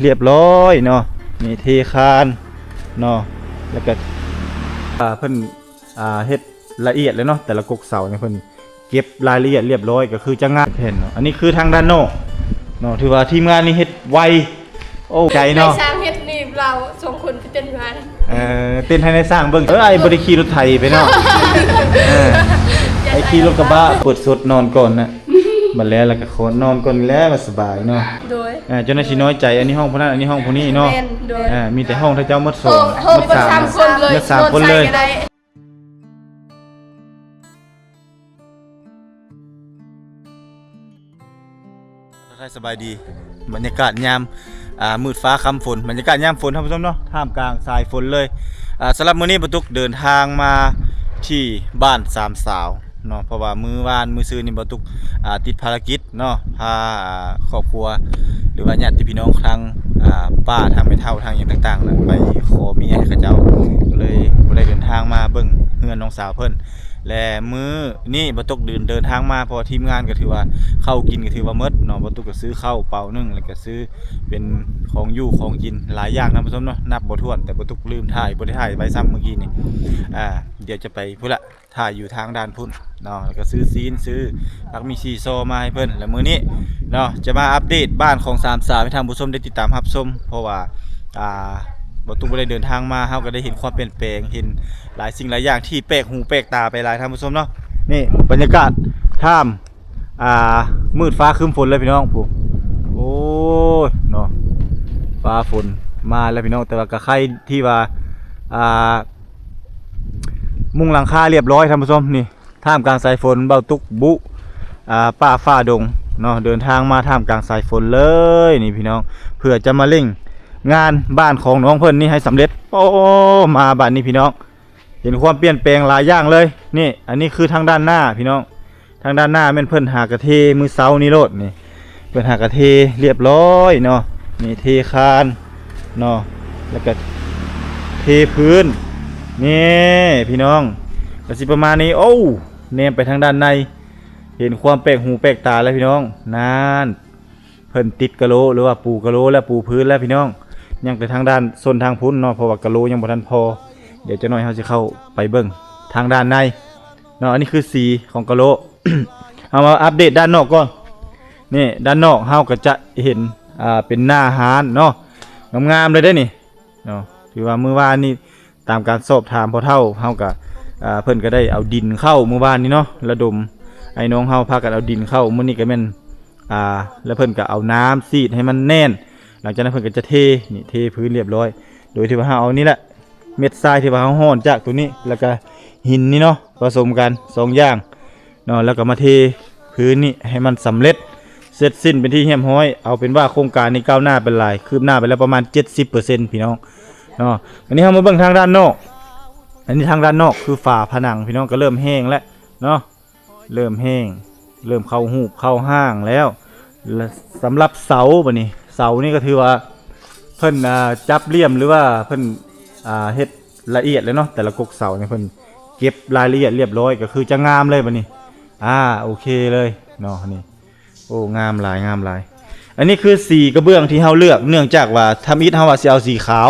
ຮຽບຮ້ອຍເນາະ ນີ້ເທຄານເນາະ ແລ້ວກໍ ອ່າ ເພິ່ນ ອ່າ ເຮັດລະອຽດແລ້ວເນາະ ແຕ່ລະກົກເສົານີ້ເພິ່ນເກັບລາຍລະອຽດຮຽບຮ້ອຍ ກໍຄືຈະງາມແຜ່ນເນາະ. ອັນນີ້ຄືທາງດ້ານນອກເນາະ ຖືວ່າທີມງານນີ້ເຮັດໄວ ໂອ້ ໃຈເນາະ ນາຍຊ່າງເຮັດນີ້ ລາວສອງຄົນໄປເຕັ້ນຢູ່ຫັ້ນ ເອີ ເຕັ້ນໃຫ້ນາຍຊ່າງເບິ່ງ ເອີ ອ້າຍບໍ່ໄດ້ຂີ່ລົດໄຖໄປເນາະ ເອີ ອ້າຍຂີ່ລົດກະບະ ເປີດສົດນອນກ່ອນນະ ບັດແລ້ວລະກະຂໍນອນກ່ອນແລ້ວ ສະບາຍເນາະ ໂດຍ ອ່າ ເຈົ້າໜ້າຊິນ້ອຍໃຈ ອັນນີ້ຫ້ອງຜູ້ນັ້ນ ອັນນີ້ຫ້ອງຜູ້ນີ້ເນາະ ແມ່ນ ໂດຍ ອ່າ ມີແຕ່ຫ້ອງເຂົາເຈົ້າໝົດສອງ ຫ້ອງ ໝົດສາມ ໝົດສາມຄົນເລີຍ ໝົດສາມຄົນເລີຍ ນອນໃສ່ກໍໄດ້ ທັກທາຍສະບາຍດີ ບັນຍາກາດຍາມ ອ່າ ມືດຟ້າຄ່ຳຝົນ ບັນຍາກາດຍາມຝົນ ທ່ານຜູ້ຊົມເນາະ ທ່າມກາງສາຍຝົນເລີຍ ອ່າ ສຳລັບມື້ນີ້ບ່າວຕຸກເດີນທາງມາທີ່ບ້ານສາມສາວເນາະ ເພາະວ່າມື້ວານມື້ຊືນນີ້ບ່າວຕຸກ ອ່າ ຕິດພາລະກິດເນາະ ພາ ອ່າ ຄອບຄົວ ຫຼືວ່າຍາດຕິພີ່ນ້ອງທາງ ອ່າ ປ້າ ທາງແມ່ເຖົ້າ ທາງຫຍັງຕ່າງໆນະ ໄປຂໍເມຍໃຫ້ເຂົາເຈົ້າ ກໍເລີຍບໍ່ໄດ້ເດີນທາງມາເບິ່ງເຮືອນນ້ອງສາວເພິ່ນ ແລະ ມື້ນີ້ບ່າວຕຸກເດີນ ເດີນທາງມາ ເພາະວ່າທີມງານກໍຖືວ່າເຂົ້າກິນກໍຖືວ່າໝົດເນາະ ບ່າວຕຸກກໍຊື້ເຂົ້າເປົາໜຶ່ງ ແລ້ວກໍຊື້ເປັນຂອງຢູ່ຂອງກິນຫຼາຍຢ່າງ ທ່ານຜູ້ຊົມເນາະ ນັບບໍ່ຖ້ວນ ແຕ່ບ່າວຕຸກລືມຖ່າຍ ບໍ່ໄດ້ຖ່າຍໄວ້ຊ້ຳມື້ກີ້ນີ້ ອ່າ ດຽວຈະໄປພຸ້ນລະ ຖ້າຢູ່ທາງດ້ານພຸ້ນເນາະ ແລ້ວກໍຊື້ຊີ້ນ ຊື້ຜັກໝີ່ສີ່ຊໍມາໃຫ້ເພິ່ນ ແລ້ວມື້ນີ້ເນາະ ຈະມາອັບເດດບ້ານຂອງສາມສາວໃຫ້ທ່ານຜູ້ຊົມໄດ້ຕິດຕາມຮັບຊົມ ເພາະວ່າ ອ່າ ບ່າວຕຸກບໍ່ໄດ້ເດີນທາງມາ ເຮົາກໍໄດ້ເຫັນຄວາມປ່ຽນແປງ ເຫັນຫຼາຍສິ່ງຫຼາຍຢ່າງທີ່ແປກຫູແປກຕາໄປຫຼາຍ ທ່ານຜູ້ຊົມເນາະ ນີ້ບັນຍາກາດທາມ ອ່າ ມືດຟ້າຄຶ້ມຝົນເລີຍພີ່ນ້ອງ ພຸ້ນ ໂອ້ຍ ເນາະ ຟ້າຝົນມາແລ້ວພີ່ນ້ອງ ແຕ່ວ່າກໍໄຄທີ່ວ່າ ອ່າ ມຸງຫຼັງຄາຮຽບຮ້ອຍ ທ່ານຜູ້ຊົມ ນີ້ ທ່າມກາງສາຍຝົນ ບ່າວຕຸກບຸ ອ່າ ປ່າຝ່າດົງເນາະ ເດີນທາງມາທ່າມກາງສາຍຝົນເລີຍນີ້ພີ່ນ້ອງ ເພື່ອຈະມາເລັ່ງງານບ້ານຂອງນ້ອງເພິ່ນນີ້ໃຫ້ສຳເລັດ. ໂອ້ ມາບາດນີ້ພີ່ນ້ອງ ເຫັນຄວາມປ່ຽນແປງຫຼາຍຢ່າງເລີຍ. ນີ້ ອັນນີ້ຄືທາງດ້ານໜ້າພີ່ນ້ອງ ທາງດ້ານໜ້າແມ່ນເພິ່ນຫາກະເທມື້ເຊົ້ານີ້ໂລດນີ້ ເພິ່ນຫາກະເທຮຽບຮ້ອຍເນາະ ນີ້ເທຄານເນາະ ແລ້ວກະເທພື້ນ ນີ້ພີ່ນ້ອງ ກະຊິປະມານນີ້. ໂອ້ ແນມໄປທາງດ້ານໃນ ເຫັນຄວາມແປກຫູແປກຕາແລ້ວພີ່ນ້ອງ ນັ້ນ ເພິ່ນຕິດກະໂລ ຫຼືວ່າປູກະໂລ ແລະ ປູພື້ນແລ້ວພີ່ນ້ອງ ຍັງແຕ່ທາງດ້ານໂຊນທາງພຸ້ນເນາະ ເພາະວ່າກະໂລຍັງບໍ່ທັນພໍ. ດຽວຈັກໜ້ອຍເຮົາຊິເຂົ້າໄປເບິ່ງທາງດ້ານໃນເນາະ. ອັນນີ້ຄືສີຂອງກະໂລ ເຮົາມາອັບເດດດ້ານນອກກ່ອນ. ນີ້ ດ້ານນອກເຮົາກໍຈະເຫັນ ອ່າ ເປັນໜ້າຮ້ານເນາະ ງາມໆເລີຍເດ້ນີ້ເນາະ. ຖືວ່າມື້ວານນີ້ ຕາມການສອບຖາມພໍ່ເຖົ້າເຮົາກະ ອ່າ ເພິ່ນກະໄດ້ເອົາດິນເຂົ້າມື້ວານນີ້ເນາະ ລະດົມອ້າຍນ້ອງເຮົາພາກັນເອົາດິນເຂົ້າ. ມື້ນີ້ກະແມ່ນ ອ່າ ແລ້ວເພິ່ນກະເອົານ້ຳສີດໃຫ້ມັນແໜ້ນ ຫຼັງຈາກນັ້ນເພິ່ນກະຈະເທ ນີ້ ເທພື້ນຮຽບຮ້ອຍ ໂດຍທີ່ວ່າເຮົາເອົານີ້ແຫຼະ ເມັດຊາຍທີ່ວ່າເຮົາຮ່ອນຈາກໂຕນີ້ ແລ້ວກະຫີນນີ້ເນາະ ປະສົມກັນສອງຢ່າງ ເນາະ ແລ້ວກໍມາເທພື້ນນີ້ໃຫ້ມັນສຳເລັດເສັດສິ້ນເປັນທີ່ຮຽບຮ້ອຍ. ເອົາເປັນວ່າໂຄງການນີ້ກ້າວໜ້າໄປຫຼາຍ ຄືບໜ້າໄປແລ້ວປະມານເຈັດສິບເປີເຊັນ ພີ່ນ້ອງເນາະ. ບາດນີ້ເຮົາມາເບິ່ງທາງດ້ານນອກ ອັນນີ້ທາງດ້ານນອກຄືຝາຜະໜັງ ພີ່ນ້ອງ ກໍເລີ່ມແຫ້ງແລ້ວເນາະ ເລີ່ມແຫ້ງ ເລີ່ມເຂົ້າຮູບເຂົ້າຮ່າງແລ້ວ. ແລະ ສຳລັບເສົາ ບາດນີ້ເສົານີ້ກໍຖືວ່າເພິ່ນ ອ່າ ຈັບຫຼ່ຽມ ຫຼືວ່າເພິ່ນ ອ່າ ເຮັດລະອຽດແລ້ວເນາະ ແຕ່ລະກົກເສົານີ້ເພິ່ນ ເກັບລາຍລະອຽດຮຽບຮ້ອຍ ກໍຄືຈະງາມເລີຍບາດນີ້. ອ່າ ໂອເຄເລີຍເນາະ ນີ້ ໂອ້ ງາມຫຼາຍ ງາມຫຼາຍ. ອັນນີ້ຄືສີກະເບື້ອງທີ່ເຮົາເລືອກ ເນື່ອງຈາກວ່າທຳອິດເຮົາວ່າຊິເອົາສີຂາວ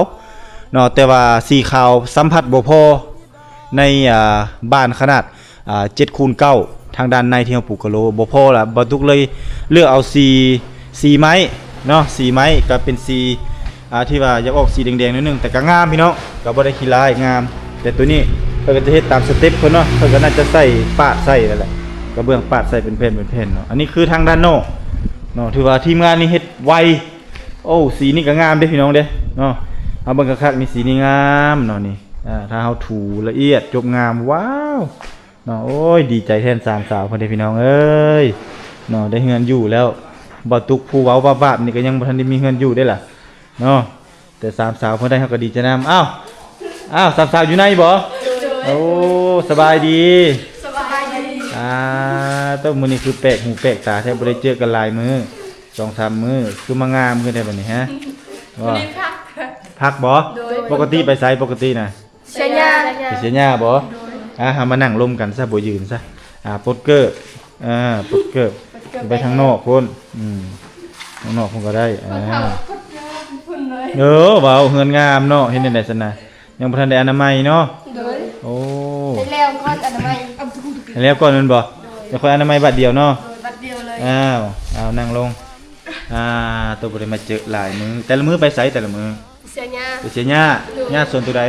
ເນາະ ແຕ່ວ່າສີຂາວສຳຜັດບໍ່ພໍໃນ ອ່າ ບ້ານຂະໜາດ ອ່າ ເຈັດຄູນເກົ້າ ທາງດ້ານໃນທີ່ເຮົາປູກກະໂລບໍ່ພໍລະ ບ່າວຕຸກເລີຍເລືອກເອົາສີ ສີໄມ້ເນາະ ສີໄມ້ກໍເປັນສີ ອ່າ ທີ່ວ່າຢາກອອກສີແດງໆໜ້ອຍໜຶ່ງ ແຕ່ກໍງາມພີ່ນ້ອງ ກໍບໍ່ໄດ້ຂີ້ຮ້າຍ ງາມ. ແຕ່ໂຕນີ້ເພິ່ນກໍຈະເຮັດຕາມສະເຕັບເພິ່ນເນາະ ເພິ່ນກໍໜ້າຈະໃສ່ປາດໃສ່ນັ້ນແຫຼະ ກະເບື້ອງປາດໃສ່ເປັນແຜ່ນເປັນແຜ່ນເນາະ. ອັນນີ້ຄືທາງດ້ານນອກເນາະ ຖືວ່າທີມງານນີ້ເຮັດໄວ. ໂອ້ ສີນີ້ກໍງາມເດ້ພີ່ນ້ອງເດ້ເນາະ ເຮົາເບິ່ງຄັກໆ ນີ້ ສີນີ້ງາມເນາະ ນີ້ ອ່າ ຖ້າເຮົາຖູລະອຽດຈົບງາມ ວ້າວ ເນາະ. ໂອ້ຍ ດີໃຈແທນສາມສາວເພິ່ນເດ້ພີ່ນ້ອງເອີຍເນາະ ໄດ້ເຮືອນຢູ່ແລ້ວ. ບ່າວຕຸກຜູ້ເວົ້າວາບໆນີ້ກໍຍັງບໍ່ທັນໄດ້ມີເຮືອນຢູ່ເດ້ລະເນາະ ແຕ່ສາມສາວເພິ່ນໄດ້ ເຮົາກໍດີໃຈນຳ. ອ້າວ ອ້າວ ສາມສາວຢູ່ໃນບໍ? ໂອ້ ສະບາຍດີ ສະບາຍດີ. ອ່າ ໂຕ ມື້ນີ້ຄືແປກຫູແປກຕາແທ້ ບໍ່ໄດ້ເຈີກັນຫຼາຍມື້ ສອງສາມມື້ ຄືມາງາມຂຶ້ນແທ້ບາດນີ້ຮະ? ບໍ່ ພັກ ພັກບໍ? ໂດຍ ປົກກະຕິໄປໃສ ປົກກະຕິນະ? ເສຍຫຍ້າ ໄປເສຍຫຍ້າບໍ? ໂດຍ ອ່າ ເຮົາມານັ່ງລົມກັນຊະ ບໍ່ຢືນຊະ. ອ່າ ປົດເກີບ ອ່າ ປົດເກີບ ປົດເກີບ ໄປທາງນອກພຸ້ນ ອືມ ທາງນອກພຸ້ນກໍໄດ້. ອ່າ ຄົນເຖົ້າກົດເກີບ ເອີ ເວົ້າເຮືອນງາມເນາະ ເຮັດແນວໃດຊັ້ນນະ? ຍັງບໍ່ທັນໄດ້ອະນາໄມເນາະ. ໂດຍ. ໂອ້ ໃຫ້ແລ້ວກ່ອນອະນາໄມ. ໃຫ້ແລ້ວກ່ອນແມ່ນບໍ່? ໂດຍ. ແລ້ວຄ່ອຍອະນາໄມບາດດຽວເນາະ. ໂດຍ ບາດດຽວເລີຍ. ອ້າວ ເອົານັ່ງລົງ. ອ່າ ໂຕບໍ່ໄດ້ມາເຈີຫຼາຍມື້. ແຕ່ລະມື້ໄປໃສແຕ່ລະມື້? ເສຍຫຍ້າ. ໄປເສຍຫຍ້າ. ໂດຍ. ຫຍ້າສວນໂຕໃດ?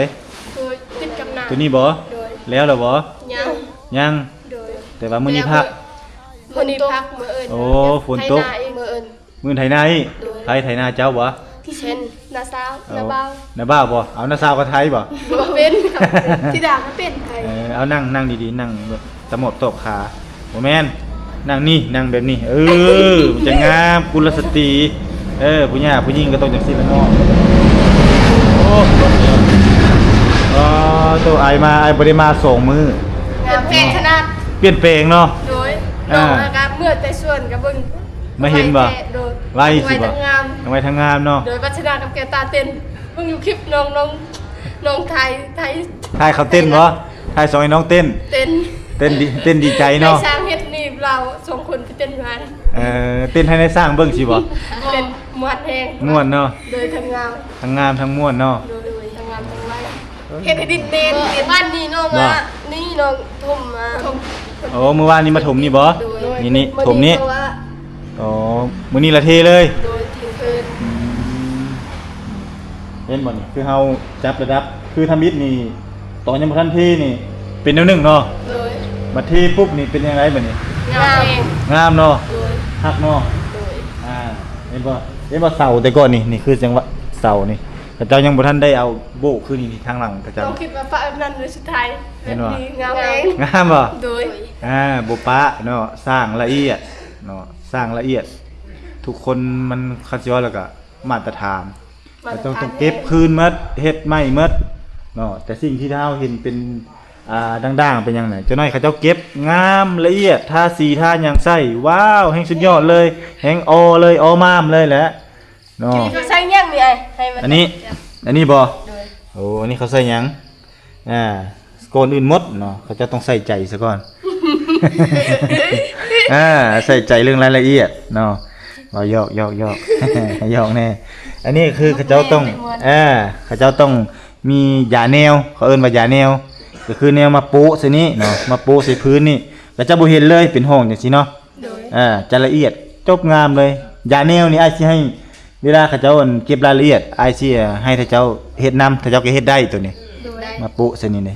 ໂຕຕິດກັບນາ. ໂຕນີ້ບໍ່? ໂດຍ. ແລ້ວລະບໍ່? ຍັງ. ຍັງ. ໂດຍ. ແຕ່ວ່າມື້ນີ້ພັກ. ມື້ນີ້ພັກ ມື້ອື່ນ. ໂອ້ ຝົນຕົກ. ມື້ອື່ນ ໄຖນາອີກ. ໂດຍ. ໃຜໄຖນາເຈົ້າບໍ່? ເຊັ່ນ ນ້າສາວ. ເອົາ ນ້າບ່າວ. ນ້າບ່າວບໍ່? ເອົາ ນ້າສາວກໍໄຖບໍ່? ບໍ່ເປັນ. ທິດາກໍເປັນໄຖ. ເອີ ເອົານັ່ງ ນັ່ງດີໆ ນັ່ງແບບຕະໝອບຕອບຂາ. ບໍ່ແມ່ນ ນັ່ງນີ້ ນັ່ງແບບນີ້ ເອີ ມັນຈະງາມ ກຸລະສະຕີ. ເອີ ຜູ້ຫຍ່າຜູ້ຍິງກໍຕ້ອງຈັ່ງຊີ້ລະເນາະ. ໂອ້ ໂຕອ້າຍມາ ອ້າຍບໍ່ໄດ້ມາສອງມື້. ປ່ຽນແປງຂະໜາດ. ປ່ຽນແປງເນາະ. ໂດຍ. ອ່າ ນ້ອງອາກາດເມື່ອແຕ່ສວນກໍເບິ່ງ ມາເຫັນບໍ່? ໂດຍ. ໄວຊິບໍ່? ໄວທັງງາມ. ໄວທັງງາມເນາະ. ໂດຍ. ວັດຊະນາກັບແກ້ວຕາເຕັ້ນ ເບິ່ງຢູ່ຄລິບນ້ອງ ນ້ອງ ນ້ອງຖ່າຍ ຖ່າຍ ຖ່າຍເຂົາເຕັ້ນບໍ່? ຖ່າຍສອງໄອ້ນ້ອງເຕັ້ນ. ເຕັ້ນ ເຕັ້ນດີ ເຕັ້ນດີໃຈເນາະ. ໄອ້ຊ່າງເຮັດນີ້ ລາວສອງຄົນໄປເຕັ້ນຢູ່ຫັ້ນ. ເອີ ເຕັ້ນໃຫ້ນາຍຊ່າງເບິ່ງຊິບໍ່? ເຕັ້ນມ່ວນແຮງ. ມ່ວນເນາະ. ໂດຍ. ທັງງາມ ທັງງາມທັງມ່ວນເນາະ. ໂດຍ ທັງງາມທັງໄວ. ເຮັດໃຫ້ດິນເດນ ບ້ານນີ້ນ້ອງວ່າ ນີ້ນ້ອງຖົມມາ. ໂອ້ ມື້ວານນີ້ມາຖົມນີ້ບໍ່? ໂດຍ. ນີ້ ນີ້ຖົມນີ້. ໂອ້ ມື້ນີ້ລະເທເລີຍ. ໂດຍ. ເທເລີຍ. ອືມ ເຫັນບໍ່ນີ້ ຄືເຮົາຈັບລະດັບ ຄືທຳອິດນີ້ ຕອນຍັງບໍ່ທັນເທນີ້ ເປັນແນວໜຶ່ງເນາະ. ໂດຍ. ບັດເທປຸບນີ້ເປັນຈັ່ງໃດບັດນີ້? ງາມ ງາມເນາະ. ໂດຍ. ຄັກເນາະ. ໂດຍ. ອ່າ ເຫັນບໍ່ ເຫັນບໍ່ ເສົາແຕ່ກ່ອນນີ້ ນີ້ຄືຈັ່ງວ່າເສົານີ້ ເຂົາເຈົ້າຍັງບໍ່ທັນໄດ້ເອົາໂບກຄືນີ້ ນີ້ທາງຫຼັງເຂົາເຈົ້າ. ຕ້ອງຄິດວ່າປະແບບນັ້ນເລີຍສຸດທ້າຍ. ເຫັນບໍ່? ງາມ ງາມບໍ່? ໂດຍ. ອ່າ ບໍ່ປະເນາະ ສ້າງລະອຽດເນາະ ສ້າງລະອຽດ. ທຸກຄົນມັນ ຄັນຊິເວົ້າແລ້ວກໍມາດຕະຖານ ມາດຕະຖານ ເຂົາເຈົ້າຕ້ອງເກັບຄືນໝົດ ເຮັດໃໝ່ໝົດເນາະ. ແຕ່ສິ່ງທີ່ເຮົາເຫັນເປັນ ອ່າ ດ່າງໆ ເປັນຫຍັງນະ ຈັກໜ້ອຍເຂົາເຈົ້າເກັບງາມລະອຽດ ທາສີທາຫຍັງໃສ່ ວ້າວ ແຮ່ງສຸດຍອດເລີຍ ແຮ່ງອໍເລີຍ ອໍມາມເລີຍແຫຼະເນາະ. ນີ້ເຂົາໃສ່ຫຍັງນີ້ອ້າຍ? ໃຫ້ມັນ ອັນນີ້ ອັນນີ້ບໍ່? ໂດຍ. ໂອ້ ອັນນີ້ເຂົາໃສ່ຫຍັງ? ອ່າ ກ່ອນອື່ນໝົດເນາະ ເຂົາເຈົ້າຕ້ອງໃສ່ໃຈຊະກ່ອນ. ອ່າ ໃສ່ໃຈເລື່ອງລາຍລະອຽດເນາະ. ເວົ້າຢອກ ຢອກ ຢອກ ຢອກແນ່. ອັນນີ້ຄືເຂົາເຈົ້າຕ້ອງ ເອີ ເຂົາເຈົ້າຕ້ອງ ມີຢາແນວ ເຂົາເອີ້ນວ່າຢາແນວ ກໍຄືແນວມາໂປະໃສ່ນີ້ເນາະ ມາໂປະໃສ່ພື້ນນີ້ ກໍຈະບໍ່ເຫັນເລີຍ ເປັນຮ່ອງຈັ່ງຊີ້ເນາະ. ໂດຍ. ອ່າ ຈະລະອຽດຈົບງາມເລີຍ. ຢາແນວນີ້ອ້າຍຊິໃຫ້ ເວລາເຂົາເຈົ້າ ອັນ ເກັບລາຍລະອຽດ ອ້າຍຊິໃຫ້ເຂົາເຈົ້າເຮັດນຳ ເຂົາເຈົ້າກໍເຮັດໄດ້ໂຕນີ້. ໂດຍ. ມາໂປະໃສ່ນີ້ເດ້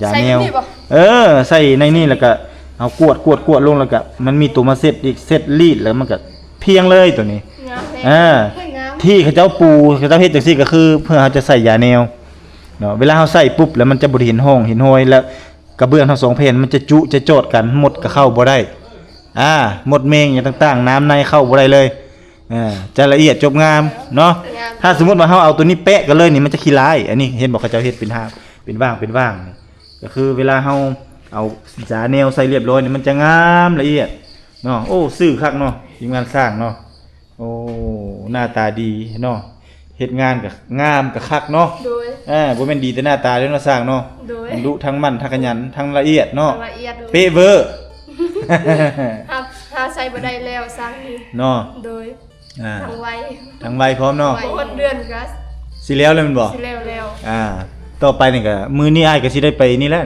ຢາແນວ ໃສ່ແບບນີ້ບໍ່? ເອີ ໃສ່ໃນນີ້ ແລ້ວກໍເອົາກວດ ກວດ ກວດລົງ ແລ້ວກໍມັນມີໂຕມາເຊັດອີກ ເຊັດລີດ ແລ້ວມັນກໍພຽງເລີຍໂຕນີ້. ງາມແຮງ. ອ່າ ງາມ. ທີ່ເຂົາເຈົ້າປູ ເຂົາເຈົ້າເຮັດຈັ່ງຊີ້ ກໍຄືເພື່ອເຮົາຈະໃສ່ຢາແນວເນາະ. ເວລາເຮົາໃສ່ປຸບ ແລ້ວມັນຈະບໍ່ໄດ້ເຫັນຮ່ອງເຫັນຮອຍ ແລ້ວກະເບື້ອງທັງສອງແຜ່ນມັນຈະຈຸຈະຈອດກັນ ມົດກໍເຂົ້າບໍ່ໄດ້. ອ່າ ມົດແມງຫຍັງຕ່າງໆ ນ້ຳໃນເຂົ້າບໍ່ໄດ້ເລີຍ. ອ່າ ຈະລະອຽດຈົບງາມເນາະ. ງາມ. ຖ້າສົມມຸດວ່າເຮົາເອົາໂຕນີ້ແປະກັນເລີຍນີ້ ມັນຈະຂີ້ລາຍ. ອັນນີ້ເຫັນບໍ່ ເຂົາເຈົ້າເຮັດເປັນຮ່າງ ເປັນຫວ່າງ ເປັນຫວ່າງ ກໍຄືເວລາເຮົາເອົາຢາແນວໃສ່ລຽບຮ້ອຍນີ້ ມັນຈະງາມລະອຽດເນາະ. ໂອ້ ຊື່ຄັກເນາະ ທີມງານຊ່າງເນາະ. ໂອ້ ໜ້າຕາດີເນາະ ເຮັດງານກໍງາມກໍຄັກເນາະ. ໂດຍ. ອ່າ ບໍ່ແມ່ນດີແຕ່ໜ້າຕາເດ້ເນາະ ຊ່າງເນາະ. ໂດຍ. ມັນດຸທັງໝັ້ນ ທັງຂະຫຍັນ ທັງລະອຽດເນາະ. ລະອຽດ ໂດຍ ເປະເວີ. ຫາ ຫາໃຊ້ບໍ່ໄດ້ແລ້ວຊ່າງນີ້ເນາະ. ໂດຍ. ອ່າ ທັງໄວ ທັງໄວພ້ອມເນາະ. ບໍ່ຮອດເດືອນກໍຊິແລ້ວແລ້ວແມ່ນບໍ່? ຊິແລ້ວແລ້ວ. ອ່າ ຕໍ່ໄປນີ້ກໍ ມື້ນີ້ອ້າຍກໍຊິໄດ້ໄປນີ້ແຫຼະ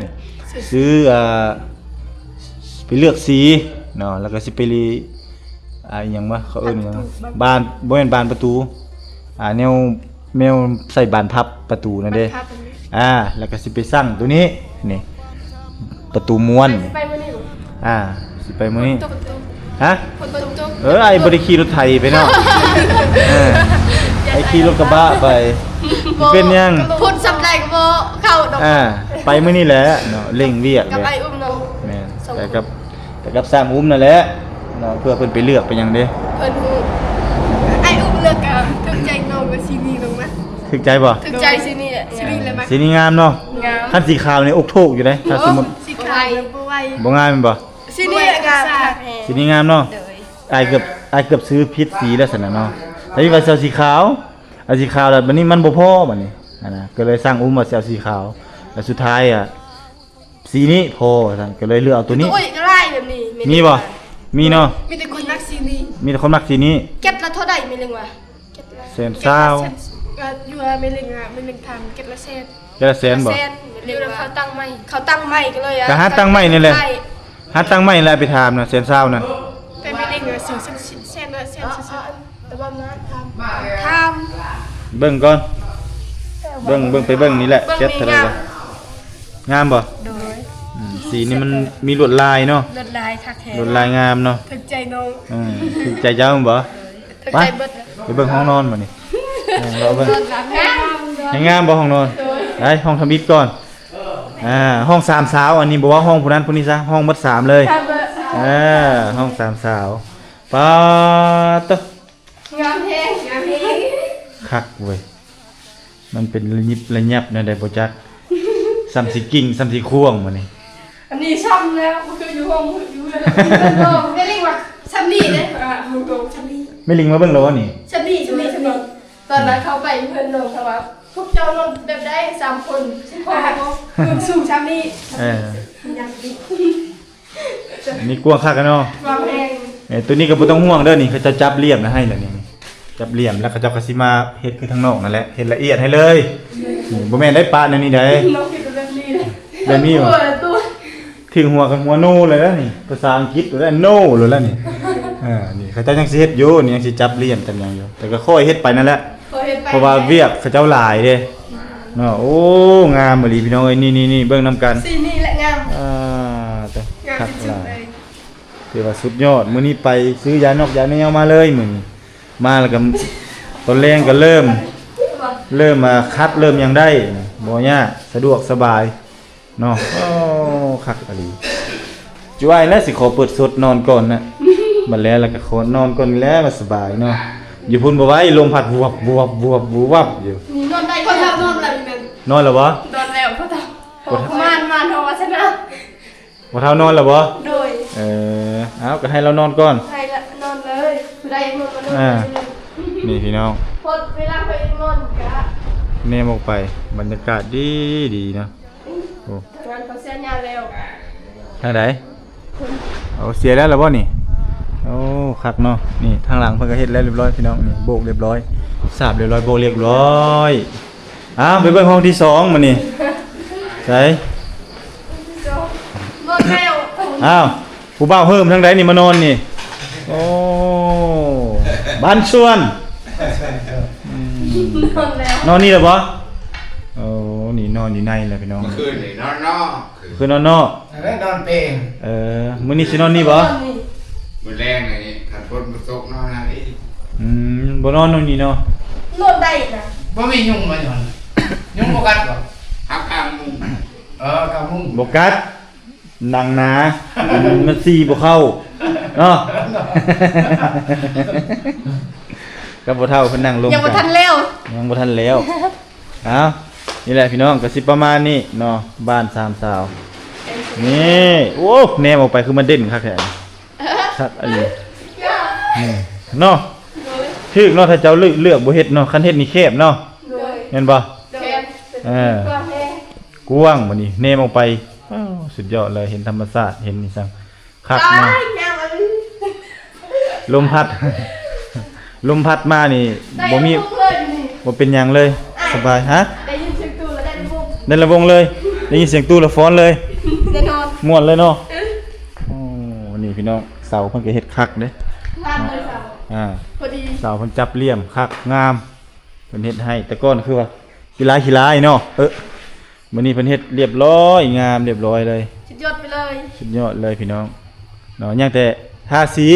ຊື້ ອ່າ ໄປເລືອກສີເນາະ ແລ້ວກໍຊິໄປ ອ່າ ອີຫຍັງວະ ເຂົາເອີ້ນຫຍັງ ບານ ບໍ່ແມ່ນບານປະຕູ ອ່າ ແນວ ແນວໃສ່ບານພັບປະຕູນັ້ນເດ້. ບານພັບອັນນີ້. ອ່າ ແລ້ວກໍຊິໄປສັ່ງໂຕນີ້ ນີ້ ປະຕູມ້ວນ. ໄປມື້ນີ້ບໍ່? ອ່າ ຊິໄປມື້ນີ້. ຝົນຕົກ. ຮະ? ຝົນຕົກ. ເອີ ອ້າຍບໍ່ໄດ້ຂີ່ລົດໄຖໄປເນາະ. ເອີ ອ້າຍຂີ່ລົດກະບະໄປ. ບໍ່ ເປັນຫຍັງ? ພຸ້ນສ່ຳໃດກໍບໍ່ເຂົ້າດອກ. ອ່າ ໄປມື້ນີ້ແຫຼະເນາະ ເລັ່ງວຽກ. ກັບອ້າຍອຸ້ມເນາະ. ແມ່ນ ໄປກັບ ໄປກັບຊ່າງອຸ້ມນັ້ນແຫຼະເນາະ ເພື່ອເພິ່ນໄປເລືອກໄປຫຍັງເດ້. ເພິ່ນຮູ້ ອ້າຍອຸ້ມເລືອກກໍຖືກໃຈນ້ອງ ກໍສີນີ້ລົງມາ. ຖືກໃຈບໍ່? ຖືກໃຈ. ໂດຍ. ສີນີ້ແຫຼະ ສີນີ້ແຫຼະມັກ. ສີນີ້ງາມເນາະ. ງາມ. ຄັນສີຂາວນີ້ອົກໂທກຢູ່ເດ້ ຖ້າສົມມຸດ. ໂອ້ ສີຂາວບໍ່ໄຫວ. ບໍ່ງາມແມ່ນບໍ່? ສີນີ້ງາມ. ສີນີ້ງາມເນາະ. ໂດຍ. ອ້າຍເກືອບ ອ້າຍເກືອບຊື້ຜິດສີແລ້ວຊັ້ນນະເນາະ. ແຕ່ວ່າຊິເອົາສີຂາວ ເອົາສີຂາວແລ້ວບັດນີ້ມັນບໍ່ພໍບັດນີ້ ຫັ້ນນະ ກໍເລີຍສັ່ງອຸ້ມວ່າຊິເອົາສີຂາວ ແລ້ວສຸດທ້າຍ ອ່າ ສີນີ້ພໍວ່າຊັ້ນ ກໍເລີຍເລືອກເອົາໂຕນີ້. ໂອ້ຍ ກໍຫຼາຍແບບນີ້. ມີບໍ່? ມີເນາະ. ມີແຕ່ຄົນມັກສີນີ້. ມີແຕ່ຄົນມັກສີນີ້. ເກັດລະເທົ່າໃດແມ່ນຫຍັງວະ? ແສນຊາວ. ເກັດລະແສນ ເອີ ວ່າແມ່ລິງວ່າ ແມ່ລິງຖາມເກັດລະແສນ ເກັດລະແສນບໍ່? ແສນ ແມ່ລິງວ່າ ຢູ່ນຳເຂົາຕັ້ງໃໝ່ ເຂົາຕັ້ງໃໝ່ກໍເລີຍ ກໍຫາຕັ້ງໃໝ່ນີ້ແຫຼະ ຕັ້ງໃໝ່ ຫາຕັ້ງໃໝ່ແລ້ວໄປຖາມນະ ແສນຊາວນະ. ແຕ່ແມ່ລິງວ່າ ຊື້ແສນ ແສນລະແສນຊື່ໆ ແຕ່ວ່າມາຖາມ ຖາມ ເບິ່ງກ່ອນ ເບິ່ງ ເບິ່ງ ໄປເບິ່ງນີ້ແຫຼະ ເບິ່ງ ເຈັດເທົ່າໃດວະ? ງາມບໍ່? ໂດຍ ອືມ ສີນີ້ມັນມີລວດລາຍເນາະ ລວດລາຍຄັກແທ້ ລວດລາຍງາມເນາະ ຖືກໃຈນ້ອງ ເອີ ຖືກໃຈເຈົ້າແມ່ນບໍ່? ຖືກໃຈເບິດ ໄປ ໄປເບິ່ງຫ້ອງນອນບາດນີ້ ເອີ ເລາະເບິ່ງ ງາມ ງາມບໍ່ຫ້ອງນອນ? ໂດຍ ໄປຫ້ອງທຳອິດກ່ອນ ອ່າ ຫ້ອງສາມສາວ ອັນນີ້ບໍ່ເວົ້າຫ້ອງຜູ້ນັ້ນຜູ້ນີ້ຊະ ຫ້ອງໝົດສາມເລີຍ ເອີ ຫ້ອງສາມສາວ ປາດໂຕ ງາມແຮງ ງາມແຮງ ຄັກເວີຍ ມັນເປັນລະຍິບລະຍັບແນວໃດບໍ່ຈັກ ສ່ຳຊິກິ້ງ ສ່ຳຊິຄວງມື້ນີ້ ອັນນີ້ຊ່ຳແລ້ວ ບໍ່ຄືຢູ່ຫ້ອງ ຢູ່ເຮືອນ ແມ່ລິງວ່າຊ່ຳນີ້ເດ້ ອ່າ ຫ້ອງໂຖງຊ່ຳນີ້ ແມ່ລິງມາເບິ່ງແລ້ວບໍ່ນີ້? ຊ່ຳນີ້ ຊ່ຳນີ້ ຊ່ຳນີ້ ຕອນນັ້ນເຂົ້າໄປເຮືອນນ້ອງ ເຂົາວ່າ ພວກເຈົ້ານອນແບບໃດ ສາມຄົນ ຊິພໍບໍ່? ເຮືອນສູງຊ່ຳນີ້ ເອີ ຍັງ ອັນນີ້ກວ້າງຄັກເນາະ ກວ້າງແຮງ ເອີ ໂຕນີ້ກໍບໍ່ຕ້ອງຫ່ວງເດີ ນີ້ເຂົາເຈົ້າຈັບລຽບນະໃຫ້ແລ້ວນີ້ ຈັບລຽບ ແລ້ວເຂົາເຈົ້າກໍຊິມາເຮັດຄືທາງນອກນັ້ນແຫຼະ ເຮັດລະອຽດໃຫ້ເລີຍ ນີ້ບໍ່ແມ່ນໄດ້ປະແນວນີ້ໃດ ນ້ອງເຮັດແບບນີ້ເດ້ ແບບນີ້ບໍ່? ຖືກຫົວກັນຫົວໂນເລີຍນະນີ້ ພາສາອັງກິດໂລດແລ້ວ ໂນໂລດແລ້ວນີ້ ເອີ ນີ້ເຂົາເຈົ້າຍັງຊິເຮັດຢູ່ ນີ້ຍັງຊິຈັບລຽບຈັບຫຍັງຢູ່ ແຕ່ກໍຄ່ອຍເຮັດໄປນັ້ນແຫຼະ ຄ່ອຍເຮັດໄປ ເພາະວ່າວຽກເຂົາເຈົ້າຫຼາຍເດ້ ເນາະ ໂອ້ ງາມອີ່ຫຼີພີ່ນ້ອງເອີຍ ນີ້ໆໆ ເບິ່ງນຳກັນ ສີນີ້ແຫຼະງາມ ອ່າ ງາມ ຄັກຫຼາຍ ຖືວ່າສຸດຍອດ ມື້ນີ້ໄປຊື້ຢານອກຢາແນວມາເລີຍມື້ນີ້ ມາແລ້ວກໍ ຕອນແລງກໍເລີ່ມ ເລີ່ມມາຂັດເລີ່ມຫຍັງໄດ້ ບໍ່ຍາກ ສະດວກສະບາຍເນາະ ໂອ້ ຄັກອີ່ຫຼີ ຈຸອ້າຍແລ້ວຊິຂໍເປີດສົດນອນກ່ອນນະ ບັດແລ້ວແລ້ວກໍຂໍນອນກ່ອນແລ້ວ ສະບາຍເນາະ ຢູ່ພຸ້ນບໍ່ໄຫວ ລົມພັດວວບ ວວບ ວວບ ວວບຢູ່ ນີ້ນອນໄດ້ ພໍ່ເຖົ້ານອນແລ້ວນີ້ແມ່ນ ນອນແລ້ວບໍ່? ນອນແລ້ວພໍ່ເຖົ້າ ພໍ່ເຖົ້າ ມານ ມານ ເຮົາວາສະໜາ ພໍ່ເຖົ້ານອນແລ້ວບໍ່? ໂດຍ ເອີ ເອົາ ກໍໃຫ້ລາວນອນກ່ອນ ໃຫ້ລາວນອນເລີຍ ຜູ້ໃດຢາກນອນກໍນອນ ອ່າ ເລີຍ ນີ້ພີ່ນ້ອງ ພໍເວລາຂ້ອຍນອນກະ ແນມອອກໄປ ບັນຍາກາດດີໆເນາະ ໂອ້ ທາງນັ້ນເຂົາເສຍຍາແລ້ວ ທາງໃດ? ໂອ້ ເສຍແລ້ວລະບໍ່ນີ້? ໂອ້ ຄັກເນາະ ນີ້ທາງຫຼັງເພິ່ນກໍເຮັດແລ້ວລຽບຮ້ອຍພີ່ນ້ອງ ນີ້ໂບກລຽບຮ້ອຍ ສາບລຽບຮ້ອຍ ໂບກລຽບຮ້ອຍ ອ້າວ ໄປເບິ່ງຫ້ອງທີສອງມານີ້ ໃສ? ນອນແລ້ວ ອ້າວ ຜູ້ບ່າວເຮີ້ມທາງໃດນີ້ມານອນນີ້? ໂອ້ ບ້ານສວນ ອືມ ນອນແລ້ວ ນອນນີ້ແຫຼະບໍ່? ໂອ້ ນີ້ນອນຢູ່ໃນແຫຼະພີ່ນ້ອງ ມື້ຄືນນີ້ນອນນອກ ຄືນນອນນອກ ເອີ ນອນເປ ເອີ ມື້ນີ້ຊິນອນນີ້ບໍ່? ນອນນີ້ ມື້ແລງນີ້ ຄັນຝົນບໍ່ຕົກນອນນັ້ນອີກ ອືມ ບໍ່ນອນ ນອນນີ້ເນາະ ນອນໄດ້ນະ ບໍ່ມີຍຸງມາຍ້ອນ ຍຸງບໍ່ກັດບໍ່? ຫາກາງມຸງ ເອີ ກາງມຸງ ບໍ່ກັດ ໜັງໜາ ມັນ ມັນສີບໍ່ເຂົ້າເນາະ ກັບພໍ່ເຖົ້າເພິ່ນນັ່ງລົມ ຍັງບໍ່ທັນແລ້ວ ຍັງບໍ່ທັນແລ້ວ ເອົ້າ ນີ້ແຫຼະພີ່ນ້ອງ ກໍຊິປະມານນີ້ເນາະ ບ້ານສາມສາວ ນີ້ ໂອ້ ແນມອອກໄປຄືມັນເດັ່ນຄັກແທ້ ຄັກອີ່ຫຼີ ນີ້ເນາະ ໂດຍ ຖືກເນາະ ຖ້າເຈົ້າເລືອກ ເລືອກບໍ່ເຮັດເນາະ ຄັນເຮັດນີ້ແຄບເນາະ ໂດຍ ແມ່ນບໍ່? ໂດຍ ເອີ ກວ້າງແຮງ ກວ້າງ ບັດນີ້ແນມອອກໄປ ອ້າວ ສຸດຍອດເລີຍ ເຫັນທຳມະຊາດ ເຫັນອີ່ຫຍັງ ຄັກເນາະ ລົມພັດ ລົມພັດມານີ້ ບໍ່ມີ ບໍ່ເປັນຫຍັງເລີຍ ສະບາຍ ຮະ ໄດ້ຍິນສຽງຕູ້ແລ້ວໄດ້ລຳວົງ ໄດ້ລຳວົງເລີຍ ໄດ້ຍິນສຽງຕູ້ແລ້ວຟ້ອນເລີຍ ແນ່ນອນ ມ່ວນເລີຍເນາະ ເອີ ໂອ້ ນີ້ພີ່ນ້ອງ ເສົາເພິ່ນກໍເຮັດຄັກເດ້ ງາມເລີຍເສົາ ອ່າ ພໍດີ ເສົາເພິ່ນຈັບຫຼ່ຽມຄັກງາມ ເພິ່ນເຮັດໃຫ້ ແຕ່ກ່ອນຄືວ່າຂີ້ລາຍ ຂີ້ລາຍເນາະ ເອີ ມື້ນີ້ເພິ່ນເຮັດລຽບຮ້ອຍ ງາມລຽບຮ້ອຍເລີຍ ສຸດຍອດໄປເລີຍ ສຸດຍອດເລີຍພີ່ນ້ອງເນາະ ຍັງແຕ່ທາສີ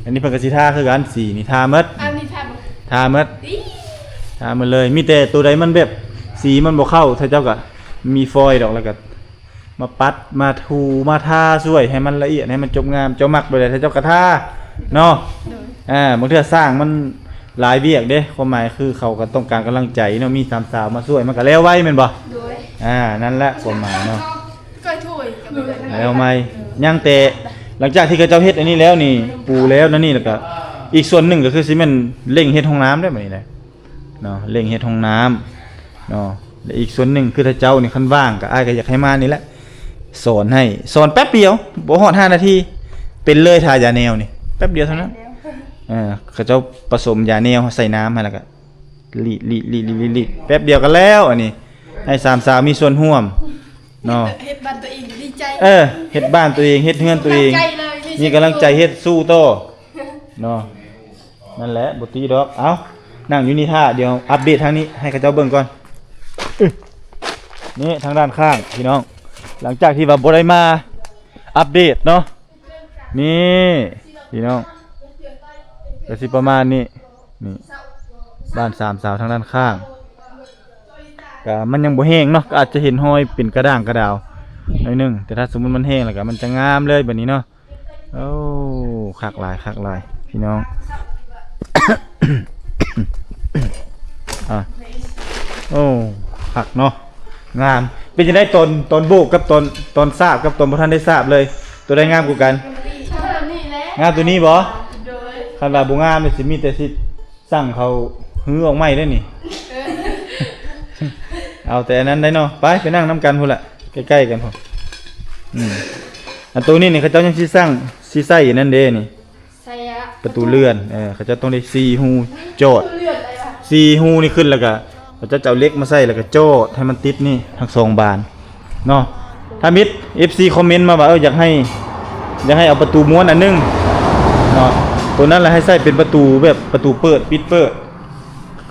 ອັນນີ້ເພິ່ນກໍຊິທາຄືກັນ ສີນີ້ທາໝົດ ອັນນີ້ທາບໍ່ ທາໝົດ ອີ ທາໝົດເລີຍ ມີແຕ່ໂຕໃດມັນແບບສີມັນບໍ່ເຂົ້າ ເຂົາເຈົ້າກໍມີຟອຍດອກ ແລ້ວກໍມາປັດ ມາຖູ ມາທາຊ່ວຍໃຫ້ມັນລະອຽດ ໃຫ້ມັນຈົບງາມ ເຈົ້າມັກແບບໃດ ເຂົາເຈົ້າກໍທາເນາະ ໂດຍ ອ່າ ບາງເທື່ອຊ່າງມັນ ຫຼາຍວຽກເດ້ ຄວາມໝາຍຄືເຂົາກໍຕ້ອງການກຳລັງໃຈເນາະ ມີສາມສາວມາຊ່ວຍ ມັນກໍແລ້ວໄວແມ່ນບໍ່? ໂດຍ ອ່າ ນັ້ນແຫຼະຄວາມໝາຍເນາະ ກໍຖ້ວຍກໍບໍ່ໄດ້ ແລ້ວໄວ ຍັງແຕ່ຫຼັງຈາກທີ່ເຂົາເຈົ້າເຮັດອັນນີ້ແລ້ວນີ້ ປູແລ້ວນັ້ນນີ້ ແລ້ວກໍອີກສ່ວນໜຶ່ງກໍຄືຊິແມ່ນເລັ່ງເຮັດຫ້ອງນ້ຳໄດ້ບັດນີ້ນະ ເນາະ ເລັ່ງເຮັດຫ້ອງນ້ຳເນາະ ແລະ ອີກສ່ວນໜຶ່ງຄືຖ້າເຈົ້ານີ້ຄັນວ່າງກໍ ອ້າຍກໍຢາກໃຫ້ມານີ້ແຫຼະ ສອນໃຫ້ ສອນແປັບດຽວ ບໍ່ຮອດຫ້ານາທີ ເປັນເລີຍ ທາຢາແນວນີ້ ແປັບດຽວເທົ່ານັ້ນ ເອີ ເຂົາເຈົ້າປະສົມຢາແນວໃສ່ນ້ຳໃຫ້ ແລ້ວກໍ ລີດ ລີດ ລີດ ລີດ ລີດ ແປັບດຽວກໍແລ້ວ ອັນນີ້ ໃຫ້ສາມສາວມີສ່ວນຮ່ວມເນາະ. ເຮັດບ້ານຕົວເອງດີໃຈ. ເອີ ເຮັດບ້ານຕົວເອງ ເຮັດເຮືອນຕົວເອງ ມີກຳລັງໃຈເຮັດສູ້ຕໍ່ເນາະ. ນັ້ນແຫຼະ ບໍ່ຕີດອກ. ເອົ້າ ນັ່ງຢູ່ນີ້ຖ້າ ດຽວອັບເດດທາງນີ້ໃຫ້ເຂົາເຈົ້າເບິ່ງກ່ອນ. ນີ້ທາງດ້ານຂ້າງພີ່ນ້ອງ ຫຼັງຈາກທີ່ວ່າບໍ່ໄດ້ມາອັບເດດເນາະ. ນີ້ພີ່ນ້ອງ ກໍຊິປະມານນີ້. ນີ້ບ້ານສາມສາວທາງດ້ານຂ້າງ ກໍມັນຍັງບໍ່ແຫ້ງເນາະ ກໍອາດຈະເຫັນຮອຍເປັນກະດ່າງກະດາວໜ້ອຍໜຶ່ງ ແຕ່ຖ້າສົມມຸດມັນແຫ້ງແລ້ວກໍມັນຈະງາມເລີຍບາດນີ້ເນາະ. ໂອ້ ຄັກຫຼາຍ ຄັກຫຼາຍພີ່ນ້ອງ. ອ່າ ໂອ້ ຄັກເນາະ ງາມ. ເປັນຈັ່ງໃດຕອນ ຕອນໂບກກັບຕອນ ຕອນສາບກັບຕອນບໍ່ທັນໄດ້ສາບເລີຍ ຕົວໃດງາມກວ່າກັນ? ງາມຕົວນີ້ບໍ? ໂດຍ. ຄັນວ່າບໍ່ງາມນີ້ ຊິມີແຕ່ຊິສັ່ງເຂົາຮື້ອອກໃໝ່ເດ້ນີ້. ເອີ ເອົາແຕ່ອັນນັ້ນໄດ້ເນາະ. ໄປ ໄປນັ່ງນຳກັນພຸ້ນລະ ໃກ້ໆກັນພຸ້ນ. ອືມ ອັນໂຕນີ້ນີ້ ເຂົາເຈົ້າຍັງຊິສ້າງ ຊິໃສ່ອັນນັ້ນເດ້ນີ້ ໃສ່ອະ ປະຕູເລື່ອນ. ເອີ ເຂົາເຈົ້າຕ້ອງໄດ້ສີ່ຮູຈອດ ສີ່ຮູນີ້ຂຶ້ນ ແລ້ວກະເຂົາເຈົ້າຈະເອົາເຫຼັກມາໃສ່ ແລ້ວກະຈອດໃຫ້ມັນຕິດນີ້ທັງສອງບານເນາະ. ທຳອິດ ເອັຟຊີ ຄອມເມັນມາວ່າ ເອີ ຢາກໃຫ້ ຢາກໃຫ້ເອົາປະຕູມ້ວນອັນໜຶ່ງເນາະ ໂຕນັ້ນລະໃຫ້ໃສ່ເປັນປະຕູແບບປະຕູເປີດປິດເປີດ.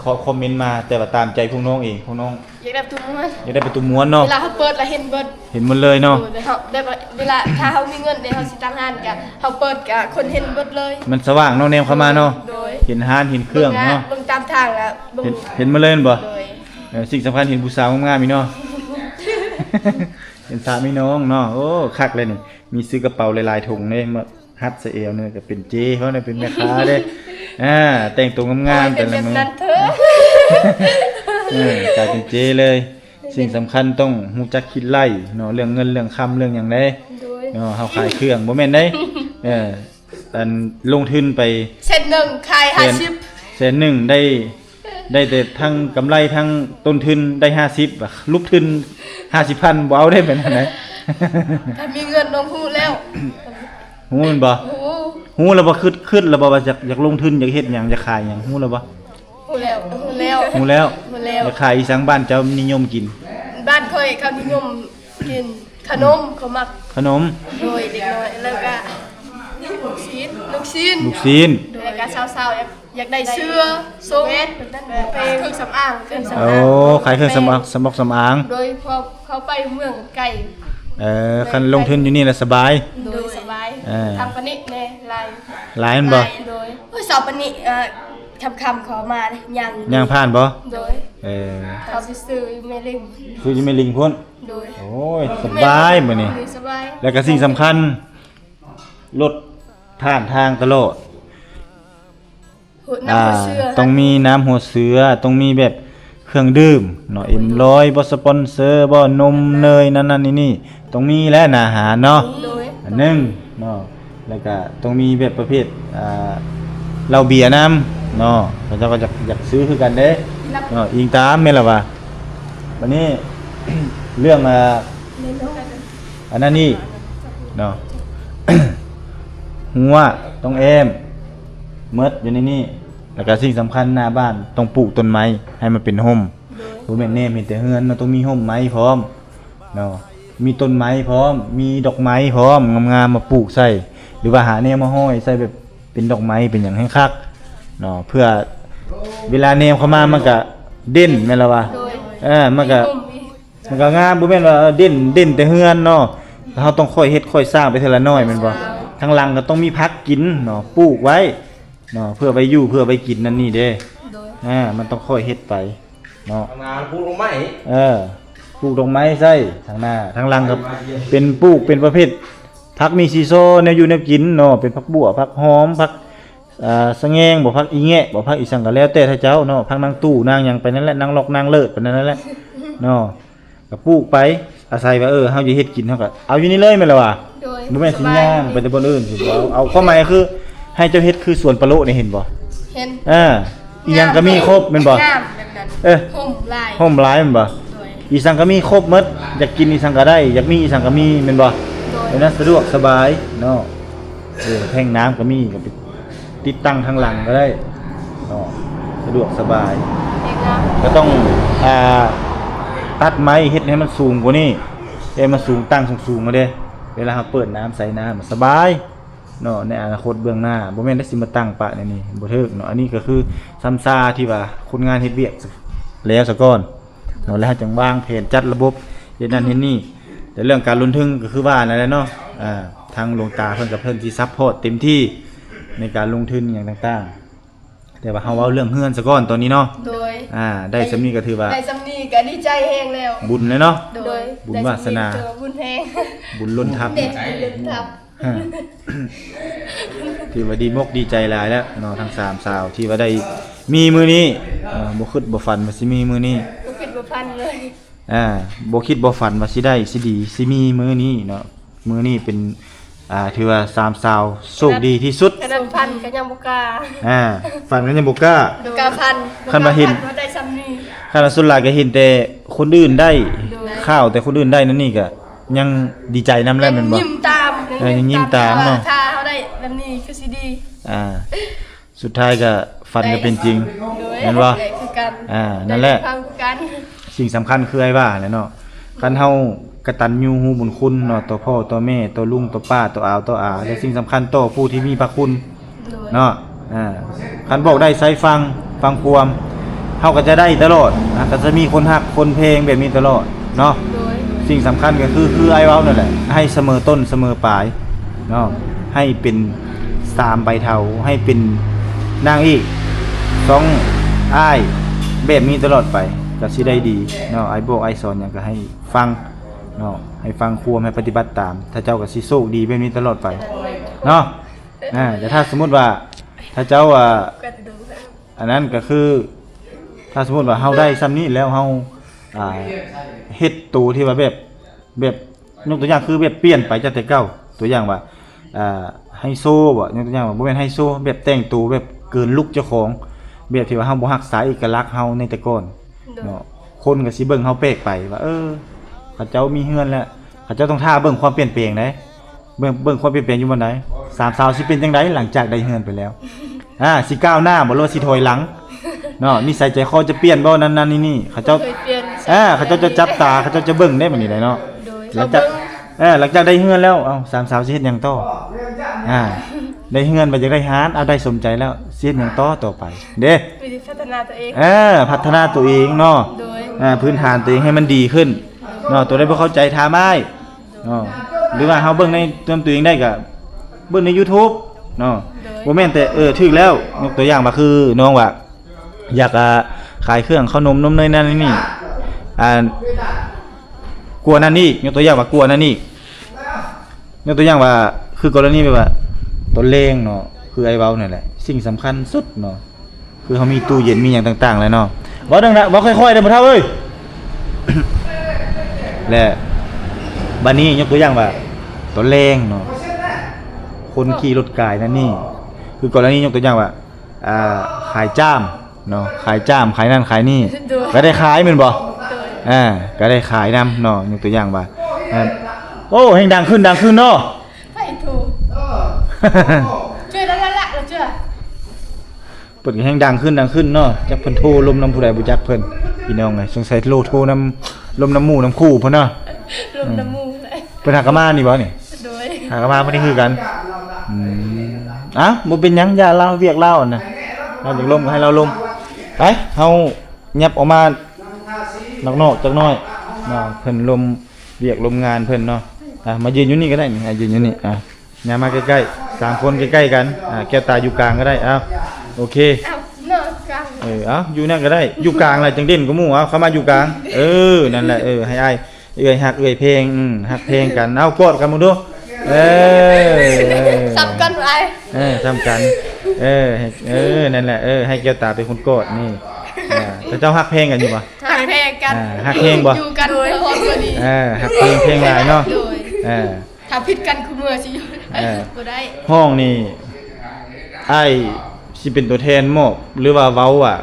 ຂໍຄອມເມັນມາ ແຕ່ວ່າຕາມໃຈພວກນ້ອງເອງ ພວກນ້ອງ ຢາກໄດ້ປະຕູມ້ວນ ຢາກໄດ້ປະຕູມ້ວນເນາະ. ເວລາເຮົາເປີດລະເຫັນເບິດ ເຫັນໝົດເລີຍເນາະ. ໂດຍ ແລ້ວເຮົາ ໄດ້ ເວລາຖ້າເຮົາມີເງິນເດ້ ເຮົາຊິຕັ້ງຮ້ານກະ ເຮົາເປີດກະຄົນເຫັນເບິດເລີຍ ມັນສະຫວ່າງເນາະ ແນມເຂົ້າມາເນາະ. ໂດຍ ເຫັນຮ້ານເຫັນເຄື່ອງເນາະ ເບິ່ງຕາມທາງລະເບິ່ງ ເຫັນ ເຫັນໝົດເລີຍແມ່ນບໍ່? ໂດຍ. ເອີ ສິ່ງສຳຄັນເຫັນຜູ້ສາວງາມໆອີກເນາະ ເຫັນສາວມີນ້ອງເນາະ. ໂອ້ ຄັກເລີຍນີ້ ມີຊື້ກະເປົາຫຼາຍໆຖົງເດ້ ມາຮັດໃສ່ແອວນີ້ ກະເປັນເຈເຮົານີ້ ເປັນແມ່ຄ້າເດ້. ອ່າ ແຕ່ງໂຕງາມໆ ແຕ່ລະມື້ ເອີ ກາຍເປັນເຈເລີຍ. ສິ່ງສຳຄັນຕ້ອງຮູ້ຈັກຄິດໄລ່ເນາະ ເລື່ອງເງິນເລື່ອງຄຳເລື່ອງຫຍັງເດ້. ໂດຍ ເນາະ ເຮົາຂາຍເຄື່ອງບໍ່ແມ່ນເດ້. ເອີ ອັນລົງທຶນໄປແສນໜຶ່ງ ຂາຍຫ້າສິບ ແສນໜຶ່ງ ໄດ້ ໄດ້ແຕ່ທັງກຳໄລທັງຕົ້ນທຶນໄດ້ຫ້າສິບ ຫຼຸບທຶນຫ້າສິບພັນ ບໍ່ເອົາເດ້ ແບບນັ້ນນະ. ຖ້າມີເງິນຕ້ອງຮູ້ແລ້ວ ຮູ້ແມ່ນບໍ່? ຮູ້ ຮູ້ແລ້ວບໍ່? ຄິດ ຄິດແລ້ວບໍ່ວ່າຢາກ ຢາກລົງທຶນ ຢາກເຮັດຫຍັງ ຢາກຂາຍຫຍັງ ຮູ້ແລ້ວບໍ່? ຮູ້ແລ້ວ ຮູ້ແລ້ວ ຮູ້ແລ້ວ ຮູ້ແລ້ວ. ຢາກຂາຍອີ່ສັງ? ບ້ານເຈົ້ານິຍົມກິນ ບ້ານຂ້ອຍເຂົານິຍົມກິນຂະໜົມ ເຂົາມັກຂະໜົມ. ໂດຍ ເດັກນ້ອຍ ແລ້ວກະລູກຊີ້ນ ລູກຊີ້ນ ລູກຊີ້ນ. ໂດຍ ແລ້ວກະສາວໆ ຢາກ ຢາກໄດ້ເສື້ອ ໂສ້ງ ແວ່ນ ແບບນັ້ນ ເຄື່ອງສຳອາງ ເຄື່ອງສຳອາງ. ໂອ້ ຂາຍເຄື່ອງສຳອາງ ສຳອາງ ສຳອາງ. ໂດຍ ເພາະເຂົາໄປເມືອງໄກ. ເອີ ຄັນລົງທຶນຢູ່ນີ້ລະສະບາຍ. ໂດຍ ສະບາຍ. ເອີ ທາງປານິແດ່ຫຼາຍ ຫຼາຍແມ່ນບໍ່? ໂດຍ. ໂອ້ຍ ສາວປານິ ເອີ ຄ່ຳໆ ເຂົາມາຍ່າງ ຍ່າງຜ່ານບໍ່? ໂດຍ. ເອີ ເຂົາຊິຊື້ແມ່ລິງ ຊື້ຢູ່ແມ່ລິງພຸ້ນ. ໂດຍ. ໂອ້ຍ ສະບາຍມື້ນີ້ ສະບາຍ. ແລ້ວກະສິ່ງສຳຄັນ ລົດຜ່ານທາງຕະຫຼອດ. ໂຫ ນ້ຳຫົວເສືອ ອ່າ ຕ້ອງມີນ້ຳຫົວເສືອ ຕ້ອງມີແບບເຄື່ອງດື່ມເນາະ ເອັມຮ້ອຍບໍ່ ສະປອນເຊີບໍ່ ນົມເນີຍ ນັ້ນໆ ນີ້ໆ ຕ້ອງມີແຫຼະ ໜ້າຮ້ານເນາະ. ໂດຍ. ອັນໜຶ່ງເນາະ ແລ້ວກະຕ້ອງມີແບບປະເພດ ອ່າ ເຫຼົ້າເບຍນຳເນາະ ເຂົາເຈົ້າກໍຢາກ ຢາກຊື້ຄືກັນເດ້ເນາະ ອີງຕາມແມ່ນລະວ່າ. ບາດນີ້ ເລື່ອງ ອ່າ ອັນນັ້ນນີ້ເນາະ ຮົ້ວຕ້ອງແອ້ມໝົດຢູ່ໃນນີ້. ແລ້ວກະສິ່ງສຳຄັນ ໜ້າບ້ານຕ້ອງປູກຕົ້ນໄມ້ໃຫ້ມັນເປັນຮົ່ມ. ໂດຍ. ບໍ່ແມ່ນແນມເຫັນແຕ່ເຮືອນເນາະ ຕ້ອງມີຮົ່ມໄມ້ພ້ອມເນາະ ມີຕົ້ນໄມ້ພ້ອມ ມີດອກໄມ້ພ້ອມງາມໆ ມາປູກໃສ່ ຫຼືວ່າຫາແນວມາຫ້ອຍໃສ່ ແບບເປັນດອກໄມ້ເປັນຫຍັງແຮ່ງຄັກເນາະ ເພື່ອເວລາແນມເຂົ້າມາມັນກະເດັ່ນແມ່ນລະວ່າ. ໂດຍ. ເອີ ມັນກະ ມີຮົ່ມ ມັນກໍງາມ ບໍ່ແມ່ນວ່າເດັ່ນ ເດັ່ນແຕ່ເຮືອນເນາະ ເຮົາຕ້ອງຄ່ອຍເຮັດຄ່ອຍສ້າງໄປເທື່ອລະໜ້ອຍແມ່ນບໍ່? ທາງຫຼັງກໍຕ້ອງມີຜັກກິນເນາະ ປູກໄວ້ເນາະ ເພື່ອໄວ້ຢູ່ ເພື່ອໄວ້ກິນນັ້ນນີ້ເດ້. ໂດຍ. ອ່າ ມັນຕ້ອງຄ່ອຍເຮັດໄປເນາະ ທາງໜ້າປູກດອກໄມ້ ເອີ ປູກດອກໄມ້ໃສ່ທາງໜ້າ ທາງຫຼັງກໍເປັນ ປູກເປັນປະເພດຜັກມີຊີຊໍ ແນວຢູ່ແນວກິນເນາະ ເປັນຜັກບົ່ວ ຜັກຫອມ ຜັກ ອ່າ ສະແງງບໍ ຜັກອີແງະບໍ ຜັກອີສັງກໍແລ້ວແຕ່ທ່ານເຈົ້າເນາະ ຜັກນາງຕູ້ນາງຫຍັງໄປນັ້ນແຫຼະ ນາງລັອກນາງເລີດໄປນັ້ນແຫຼະເນາະ ກໍປູກໄປ ອາໄສວ່າ ເອີ ເຮົາຈະເຮັດກິນ ເຮົາກໍເອົາຢູ່ນີ້ເລີຍແມ່ນລະວ່າ. ໂດຍ. ບໍ່ແມ່ນຊິຍ່າງໄປແຕ່ບ່ອນອື່ນຊິ ເອົາ ເອົາ ຄວາມໝາຍຄືໃຫ້ເຈົ້າເຮັດຄືສວນປະໂລະນີ້ ເຫັນບໍ່? ເຫັນ. ເອີ ອີ່ຫຍັງກໍມີຄົບແມ່ນບໍ່? ງາມແບບນັ້ນ. ເອີ ຮົ່ມຫຼາຍ ຮົ່ມຫຼາຍແມ່ນບໍ່? ໂດຍ. ອີ່ສັງກໍມີຄົບໝົດ ຢາກກິນອີ່ສັງກໍໄດ້ ຢາກມີອີ່ສັງກໍມີແມ່ນບໍ່? ໂດຍ. ແບບນັ້ນສະດວກສະບາຍເນາະ. ເອີ ແທງນ້ຳກໍມີ ກໍໄປຕິດຕັ້ງທາງຫຼັງກໍໄດ້ເນາະ ສະດວກສະບາຍ. ແທງ ກໍຕ້ອງ ອ່າ ຕັດໄມ້ເຮັດໃຫ້ມັນສູງກວ່ານີ້ ເຮັດໃຫ້ມັນສູງ ຕັ້ງສູງໆມາເດ້ ເວລາເຮົາເປີດນ້ຳໃສ່ນ້ຳມັນສະບາຍເນາະ ໃນອະນາຄົດເບື້ອງໜ້າ. ບໍ່ແມ່ນໄດ້ຊິມາຕັ້ງປະແນວນີ້ ບໍ່ຖືກເນາະ. ອັນນີ້ກໍຄືຊ້ຳຊາທີ່ວ່າຄົນງານເຮັດວຽກແລ້ວສາກ່ອນເນາະ ແລ້ວເຮົາຈັ່ງວາງແຜນຈັດລະບົບເຮັດນັ້ນເຮັດນີ້. ແຕ່ເລື່ອງການລົງທຶນກໍຄືວ່ານັ້ນແຫຼະເນາະ ອ່າ ທາງຫຼວງຕາເພິ່ນກໍເພິ່ນຊິຊັບພອດເຕັມທີ່ໃນການລົງທຶນຫຍັງຕ່າງໆ. ແຕ່ວ່າເຮົາເວົ້າເລື່ອງເຮືອນສາກ່ອນຕອນນີ້ເນາະ. ໂດຍ ອ່າ ໄດ້ສ່ຳນີ້ກໍຖືວ່າ ໄດ້ສ່ຳນີ້ກໍດີໃຈແຮງແລ້ວ ບຸນແລ້ວເນາະ. ໂດຍ ບຸນວາສະໜາ ບຸນແຮງ ບຸນລົ້ນທັບ ບຸນລົ້ນທັບ ຖືວ່າດີມົກດີໃຈຫຼາຍແລ້ວເນາະ ທັງສາມສາວທີ່ວ່າໄດ້ມີມື້ນີ້. ເອີ ບໍ່ຄິດບໍ່ຝັນວ່າຊິມີມື້ນີ້ ບໍ່ຄິດບໍ່ຝັນເລີຍ. ອ່າ ບໍ່ຄິດບໍ່ຝັນວ່າຊິໄດ້ ຊິດີ ຊິມີມື້ນີ້ເນາະ. ມື້ນີ້ເປັນ ອ່າ ຖືວ່າສາມສາວໂຊກດີທີ່ສຸດ. ຂະໜາດຝັນກໍຍັງບໍ່ກ້າ ອ່າ ຝັນກໍຍັງບໍ່ກ້າ ບໍ່ກ້າຝັນ. ຄັນວ່າເຫັນ ວ່າໄດ້ສ່ຳນີ້ ຄັນວ່າສ່ວນຫຼາຍກໍເຫັນແຕ່ຄົນອື່ນໄດ້ ໂດຍ ຂ່າວແຕ່ຄົນອື່ນໄດ້ນັ້ນນີ້ກໍຍັງດີໃຈນຳແຫຼະແມ່ນບໍ່? ຍັງຍິ້ມຕາມ ເອີ ຍັງຍິ້ມຕາມເນາະ ຖ້າເຮົາໄດ້ແບບນີ້ຄືຊິດີ. ອ່າ ສຸດທ້າຍກໍຝັນກໍເປັນຈິງ ໂດຍ ແມ່ນບໍ່? ໄດ້ຄືກັນ ອ່າ ນັ້ນແຫຼະ ໄດ້ຄືກັນ. ສິ່ງສຳຄັນຄືອ້າຍວ່າແຫຼະເນາະ ຄັນເຮົາກະຕັນຍູຮູ້ບຸນຄຸນເນາະ ຕໍ່ພໍ່ຕໍ່ແມ່ ຕໍ່ລຸງຕໍ່ປ້າ ຕໍ່ອາວຕໍ່ອາ ແລະ ສິ່ງສຳຄັນຕໍ່ຜູ້ທີ່ມີພະຄຸນ ໂດຍ ເນາະ. ອ່າ ຄັນບອກໄດ້ໃສ່ຟັງ ຟັງຄວາມ ເຮົາກໍຈະໄດ້ຕະຫຼອດ ເຮົາກໍຈະມີຄົນຮັກຄົນແພງແບບນີ້ຕະຫຼອດເນາະ. ໂດຍ ສິ່ງສຳຄັນກໍຄື ຄືອ້າຍເວົ້ານັ້ນແຫຼະ ໃຫ້ສະເໝີຕົ້ນສະເໝີປາຍເນາະ ໃຫ້ເປັນສາມໃບເທົາ ໃຫ້ເປັນນາງເອກ ສອງອ້າຍ ແບບນີ້ຕະຫຼອດໄປ ກໍຊິໄດ້ດີເນາະ. ອ້າຍບອກອ້າຍສອນຫຍັງກໍໃຫ້ຟັງເນາະ ໃຫ້ຟັງຄວາມ ໃຫ້ປະຕິບັດຕາມ ຖ້າເຈົ້າກໍຊິໂຊກດີແບບນີ້ຕະຫຼອດໄປເນາະ. ອ່າ ແຕ່ຖ້າສົມມຸດວ່າ ຖ້າເຈົ້າ ອ່າ ອັນນັ້ນກໍຄື ຖ້າສົມມຸດວ່າເຮົາໄດ້ສ່ຳນີ້ແລ້ວ ເຮົາ ອ່າ ເຮັດໂຕທີ່ວ່າແບບ ແບບ ຍົກຕົວຢ່າງຄືແບບປ່ຽນໄປຈາກແຕ່ເກົ່າ ຕົວຢ່າງວ່າ ອ່າ ໄຮໂຊບໍ ຍົກຕົວຢ່າງວ່າ ບໍ່ແມ່ນໄຮໂຊ ແບບແຕ່ງໂຕແບບເກີນລຸກເຈົ້າຂອງ ແບບທີ່ວ່າເຮົາບໍ່ຮັກສາເອກະລັກເຮົາໃນແຕ່ກ່ອນ ໂດຍ ເນາະ. ຄົນກໍຊິເບິ່ງເຮົາແປກໄປວ່າ ເອີ ເຂົາເຈົ້າມີເຮືອນແລ້ວ ເຂົາເຈົ້າຕ້ອງຖ້າເບິ່ງຄວາມປ່ຽນແປງໃດ ເບິ່ງ ເບິ່ງຄວາມປ່ຽນແປງຢູ່ບ່ອນໃດ? ສາມສາວຊິເປັນຈັ່ງໃດຫຼັງຈາກໄດ້ເຮືອນໄປແລ້ວ? ອ່າ ຊິກ້າວໜ້າບໍ່ ຫຼືວ່າຊິຖອຍຫຼັງເນາະ? ນິໄສໃຈຄໍຈະປ່ຽນບໍ່? ນັ້ນໆ ນີ້ໆ ເຂົາເຈົ້າ ເຄີຍປ່ຽນ ອ່າ ເຂົາເຈົ້າຈະຈັບຕາ ເຂົາເຈົ້າຈະເບິ່ງໄດ້ບັດນີ້ໄດ໋ເນາະ. ໂດຍ ຫຼັງຈາກ ເອີ ຫຼັງຈາກໄດ້ເຮືອນແລ້ວ ເອົາ ສາມສາວຊິເຮັດຫຍັງຕໍ່? ອ່າ ໄດ້ເຮືອນ ບັດຢາກໄດ້ຮ້ານ ເອົາ ໄດ້ສົມໃຈແລ້ວ ຊິເຮັດຫຍັງຕໍ່ ຕໍ່ໄປເດ້? ມີແຕ່ພັດທະນາຕົວເອງ ເອີ ພັດທະນາຕົວເອງເນາະ. ໂດຍ ອ່າ ພື້ນຖານຕົວເອງໃຫ້ມັນດີຂຶ້ນເນາະ. ຕົວໃດບໍ່ເຂົ້າໃຈຖາມອ້າຍ ເນາະ ຫຼືວ່າເຮົາເບິ່ງໃນຕົວ ຕົວເອງໄດ້ກໍເບິ່ງໃນຢູທູບເນາະ. ໂດຍ ບໍ່ແມ່ນແຕ່ ເອີ ຖືກແລ້ວ ຍົກຕົວຢ່າງວ່າຄືນ້ອງວ່າຢາກ ອ່າ ຂາຍເຄື່ອງເຂົ້າໜົມ ນົມເນີຍນັ້ນນີ້ ອ່າ ກວ່ານັ້ນອີກ ຍົກຕົວຢ່າງວ່າກວ່ານັ້ນອີກ ຍົກຕົວຢ່າງວ່າຄືກໍລະນີແບບວ່າຕອນແລງເນາະ ຄືອ້າຍເວົ້ານັ້ນແຫຼະ ສິ່ງສຳຄັນສຸດເນາະ ຄືເຮົາມີຕູ້ເຢັນມີຫຍັງຕ່າງໆແຫຼະເນາະ. ເວົ້າດັງນະ ເວົ້າຄ່ອຍໆເດີພໍ່ເຖົ້າເອີຍ. ແລະ ບາດນີ້ຍົກຕົວຢ່າງວ່າ ຕອນແລງເນາະ ຄົນຂີ່ລົດກາຍນັ້ນນີ້ ຄືກໍລະນີຍົກຕົວຢ່າງວ່າ ອ່າ ຂາຍຈ້າມເນາະ ຂາຍຈ້າມ ຂາຍນັ້ນຂາຍນີ້ ໂດຍ ກໍໄດ້ຂາຍແມ່ນບໍ່? ໂດຍ ອ່າ ກໍໄດ້ຂາຍນຳເນາະ. ຍົກຕົວຢ່າງວ່າ ອ່າ ໂອ້ ແຮ່ງດັງຂຶ້ນ ດັງຂຶ້ນເນາະ. ໃຜໂທ? ເຈີແລ້ວລະ ເຈີ ເພິ່ນກໍແຮ່ງດັງຂຶ້ນ ດັງຂຶ້ນເນາະ. ຈັກເພິ່ນໂທລົມນຳຜູ້ໃດບໍ່ຈັກເພິ່ນ ພີ່ນ້ອງເອີຍ. ສົງໄສໂລ ໂທນຳ ລົມນຳໝູ່ນຳຄູ່ເພິ່ນເນາະ. ລົມນຳໝູ່ ເພິ່ນຫາກະມານີ້ບໍ່ນີ້? ໂດຍ ຫາກະມາມື້ນີ້ຄືກັນ. ອືມ ອ່ະ ບໍ່ເປັນຫຍັງ ຢ່າລາວ ວຽກລາວຫັ້ນນະ ລາວຢາກລົມກໍໃຫ້ລາວລົມ. ໄປ ເຮົາຫຍັບອອກມານອກໆຈັກໜ້ອຍເນາະ ເພິ່ນລົມ ວຽກລົມງານເພິ່ນເນາະ. ອ່ະ ມາຢືນຢູ່ນີ້ກໍໄດ້ນີ້ ອ່ະ ຢືນຢູ່ນີ້ ອ່ະ ຍ່າງມາໃກ້ໆ ສາມຄົນໃກ້ໆກັນ. ອ່ະ ແກ້ວຕາຢູ່ກາງກໍໄດ້. ເອົາ ໂອເຄ ເອົາ ເນາະ ກາງ ເອີ ເອົາ ຢູ່ນັ້ນກໍໄດ້ ຢູ່ກາງແຫຼະ ຈັ່ງເດັ່ນກວ່າໝູ່. ເອົາ ເຂົ້າມາຢູ່ກາງ ເອີ ນັ້ນແຫຼະ ເອີ ໃຫ້ອ້າຍ ເອື້ອຍຮັກເອື້ອຍແພງ ອືມ ຮັກແພງກັນ. ເອົາ ກອດກັນເບິ່ງດູ ເອີ ເອີ ຊ້ຳກັນອ້າຍ ເອີ ຊ້ຳກັນ ເອີ ໃຫ້ ເອີ ນັ້ນແຫຼະ ເອີ ໃຫ້ແກ້ວຕາເປັນຄົນກອດນີ້. ອ່າ ແຕ່ເຈົ້າຮັກແພງກັນຢູ່ບໍ່? ຮັກແພງກັນ ອ່າ ຮັກແຮງບໍ່? ຢູ່ກັນໂດຍ ເອີ ຮັກແພງ ແພງຫຼາຍເນາະ ໂດຍ ເອີ ຖ້າຜິດກັນຄູ່ມື້ຊິຢູ່ ເອີ ບໍ່ໄດ້. ຫ້ອງນີ້ ອ້າຍຊິເປັນຕົວແທນມອບ ຫຼືວ່າເວົ້າວ່າ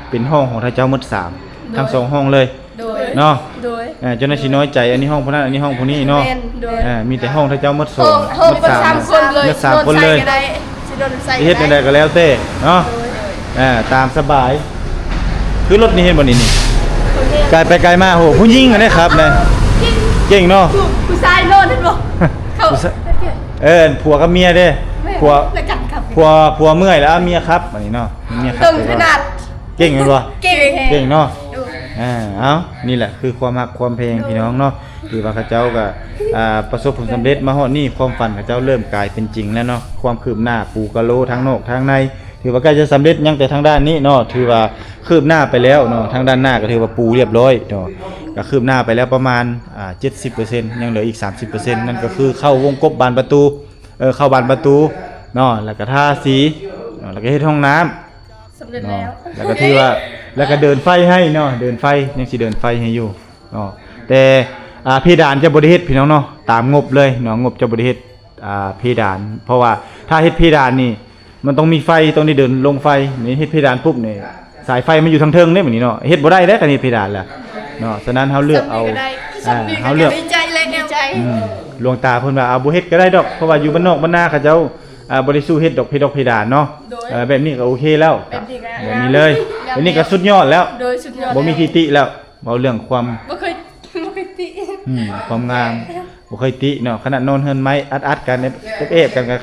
ເປັນຫ້ອງຂອງທ່ານເຈົ້າໝົດສາມ ໂດຍ ທັງສອງຫ້ອງເລີຍ ໂດຍ ເນາະ ໂດຍ ເອີ ເຈົ້າໜ້າຊິນ້ອຍໃຈ ອັນນີ້ຫ້ອງຜູ້ນັ້ນ ອັນນີ້ຫ້ອງຜູ້ນີ້ເນາະ ແມ່ນ ໂດຍ ເອີ ມີແຕ່ຫ້ອງທ່ານເຈົ້າໝົດສອງ ຫ້ອງ ຫ້ອງໝົດສາມ ໝົດສາມຄົນເລີຍ ນອນໃສ່ກໍໄດ້ ຊິເຮັດຈັ່ງໃດກໍແລ້ວແຕ່ເນາະ ໂດຍ ເອີ ຕາມສະບາຍ ຄືລົດນີ້ເຫັນບໍ່ນີ້ ນີ້ ກາຍໄປກາຍມາ ໂຫ ຜູ້ຍິງອັນນີ້ຂັບນະ ເກັ່ງເນາະ ຜູ້ຊາຍໂລດເຫັນບໍ່ ເຂົາ ເອີ ຜົວກັບເມຍເດ້ ແມ່ນ ຜົວ ແລ້ວກັນຂັບ ຜົວ ຜົວເມື່ອຍແລ້ວເອົາເມຍຂັບ ອັນນີ້ເນາະ ເມຍຂັບ ເກັ່ງຂະໜາດ ເກັ່ງແມ່ນບໍ່ ເກັ່ງແຮງ ເກັ່ງເນາະ ເອີ ເອົາ ນີ້ແຫຼະຄືຄວາມຮັກຄວາມແພງ ໂດຍ ພີ່ນ້ອງເນາະ ທີ່ວ່າເຂົາເຈົ້າກໍ ອ່າ ປະສົບຜົນສຳເລັດມາຮອດນີ້ ຄວາມຝັນເຂົາເຈົ້າເລີ່ມກາຍເປັນຈິງແລ້ວເນາະ ຄວາມຄືບໜ້າປູກະໂລທາງນອກທາງໃນ ຖືວ່າໃກ້ຈະສຳເລັດ ຍັງແຕ່ທາງດ້ານນີ້ເນາະ ຖືວ່າຄືບໜ້າໄປແລ້ວເນາະ ທາງດ້ານໜ້າກໍຖືວ່າປູຮຽບຮ້ອຍເນາະ ກໍຄືບໜ້າໄປແລ້ວປະມານ ອ່າ ເຈັດສິບເປີເຊັນ ຍັງເຫຼືອອີກສາມສິບເປີເຊັນ ນັ້ນກໍຄືເຂົ້າວົງກົບບານປະຕູ ເອີ ເຂົ້າບານປະຕູເນາະ ແລ້ວກໍທາສີເນາະ ແລ້ວກໍເຮັດຫ້ອງນ້ຳ ສຳເລັດແລ້ວເນາະ ແລ້ວກໍຖືວ່າ ແລ້ວກໍເດີນໄຟໃຫ້ເນາະ ເດີນໄຟ ຍັງຊິເດີນໄຟໃຫ້ຢູ່ເນາະ ແຕ່ ອ່າ ເພດານຈະບໍ່ໄດ້ເຮັດ ພີ່ນ້ອງເນາະ ຕາມງົບເລີຍເນາະ ງົບຈະບໍ່ໄດ້ເຮັດ ອ່າ ເພດານ ເພາະວ່າຖ້າເຮັດເພດານນີ້ ມັນຕ້ອງມີໄຟ ຕ້ອງໄດ້ເດີນລົງໄຟ ນີ້ເຮັດເພດານປຸບນີ້ ສາຍໄຟມັນຢູ່ທາງເທິງເດ້ ບາດນີ້ເນາະ ເຮັດບໍ່ໄດ້ເດ້ ຄັນເຮັດເພດານລະເນາະ ສະນັ້ນເຮົາເລືອກເອົາ ສຳນີ້ກໍໄດ້ ອ່າ ສຳນີ້ກໍ ເຮົາເລືອກ ດີໃຈເລີຍ ດີໃຈ ອືມ ຫຼວງຕາເພິ່ນວ່າ ເອົາ ບໍ່ເຮັດກໍໄດ້ດອກ ເພາະວ່າຢູ່ບ້ານນອກບ້ານນາເຂົາເຈົ້າ ອ່າ ບໍ່ໄດ້ສູ້ເຮັດດອກເພດອກເພດານເນາະ ໂດຍ ເອີ ແບບນີ້ກໍໂອເຄແລ້ວ ແບບນີ້ກໍ ແບບນີ້ເລີຍ ງາມ ແບບນີ້ກໍສຸດຍອດແລ້ວ ໂດຍ ສຸດຍອດ ບໍ່ມີທິຕິແລ້ວ ເວົ້າເລື່ອງຄວາມ ບໍ່ເຄີຍ ບໍ່ເຄີຍຕິ ອືມ ຄວາມງາມ ບໍ່ເຄີຍຕິເນາະ ຂະໜາດນອນເຮືອນໄມ້ອັດໆກັນ ແອບໆກັນກໍ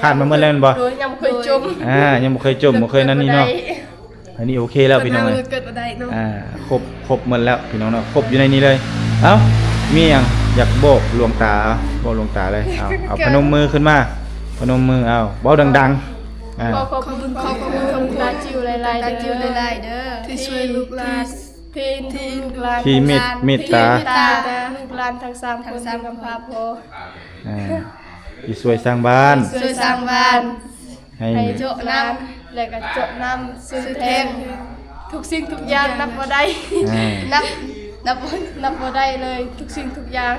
ຜ່ານມາໝົດແລ້ວແມ່ນບໍ່ ໂດຍ ຍັງບໍ່ເຄີຍຈົ່ມ ອ່າ ຍັງບໍ່ເຄີຍຈົ່ມ ບໍ່ເຄີຍນັ້ນນີ້ເນາະ ເກີດບໍ່ໄດ້ ອັນນີ້ໂອເຄແລ້ວ ເກີດ ພີ່ນ້ອງເອີຍ ເກີດບໍ່ໄດ້ເນາະ ອ່າ ຄົບ ຄົບໝົດແລ້ວ ພີ່ນ້ອງເນາະ ຄົບຢູ່ໃນນີ້ເລີຍ ເອົ້າ ມີຫຍັງຢາກບອກຫຼວງຕາ ບອກຫຼວງຕາເລີຍ ເອົາ ເອົາ ພະນົມມືຂຶ້ນມາ ພະນົມມື ເອົາ ເວົ້າດັງໆ ອ່າ ຂໍຂອບຄຸນ ຂໍຂອບຄຸນຫຼວງຕາຈິ້ວຫຼາຍໆ ຫຼວງຕາຈິ້ວຫຼາຍໆເດີ ທີ່ຊ່ວຍລູກຫຼານ ທີ່ ທີ່ລູກຫຼານ ທີ່ເມດ ເມດຕາ ທີ່ເມດຕາລູກຫຼານທັງສາມຄົນ ທັງສາມຄົນ ທີ່ກຳພາພໍ່ ອ່າ ທີ່ຊ່ວຍສ້າງບ້ານ ຊ່ວຍສ້າງບ້ານ ໃຫ້ ໃຫ້ເຈາະນ້ຳ ແລ້ວກໍເຈາະນ້ຳ ຊື້ແທງ ທຸກສິ່ງທຸກຢ່າງ ນັບບໍ່ໄດ້ ອ່າ ນັບ ນັບ ນັບບໍ່ໄດ້ເລີຍ ທຸກສິ່ງທຸກຢ່າງ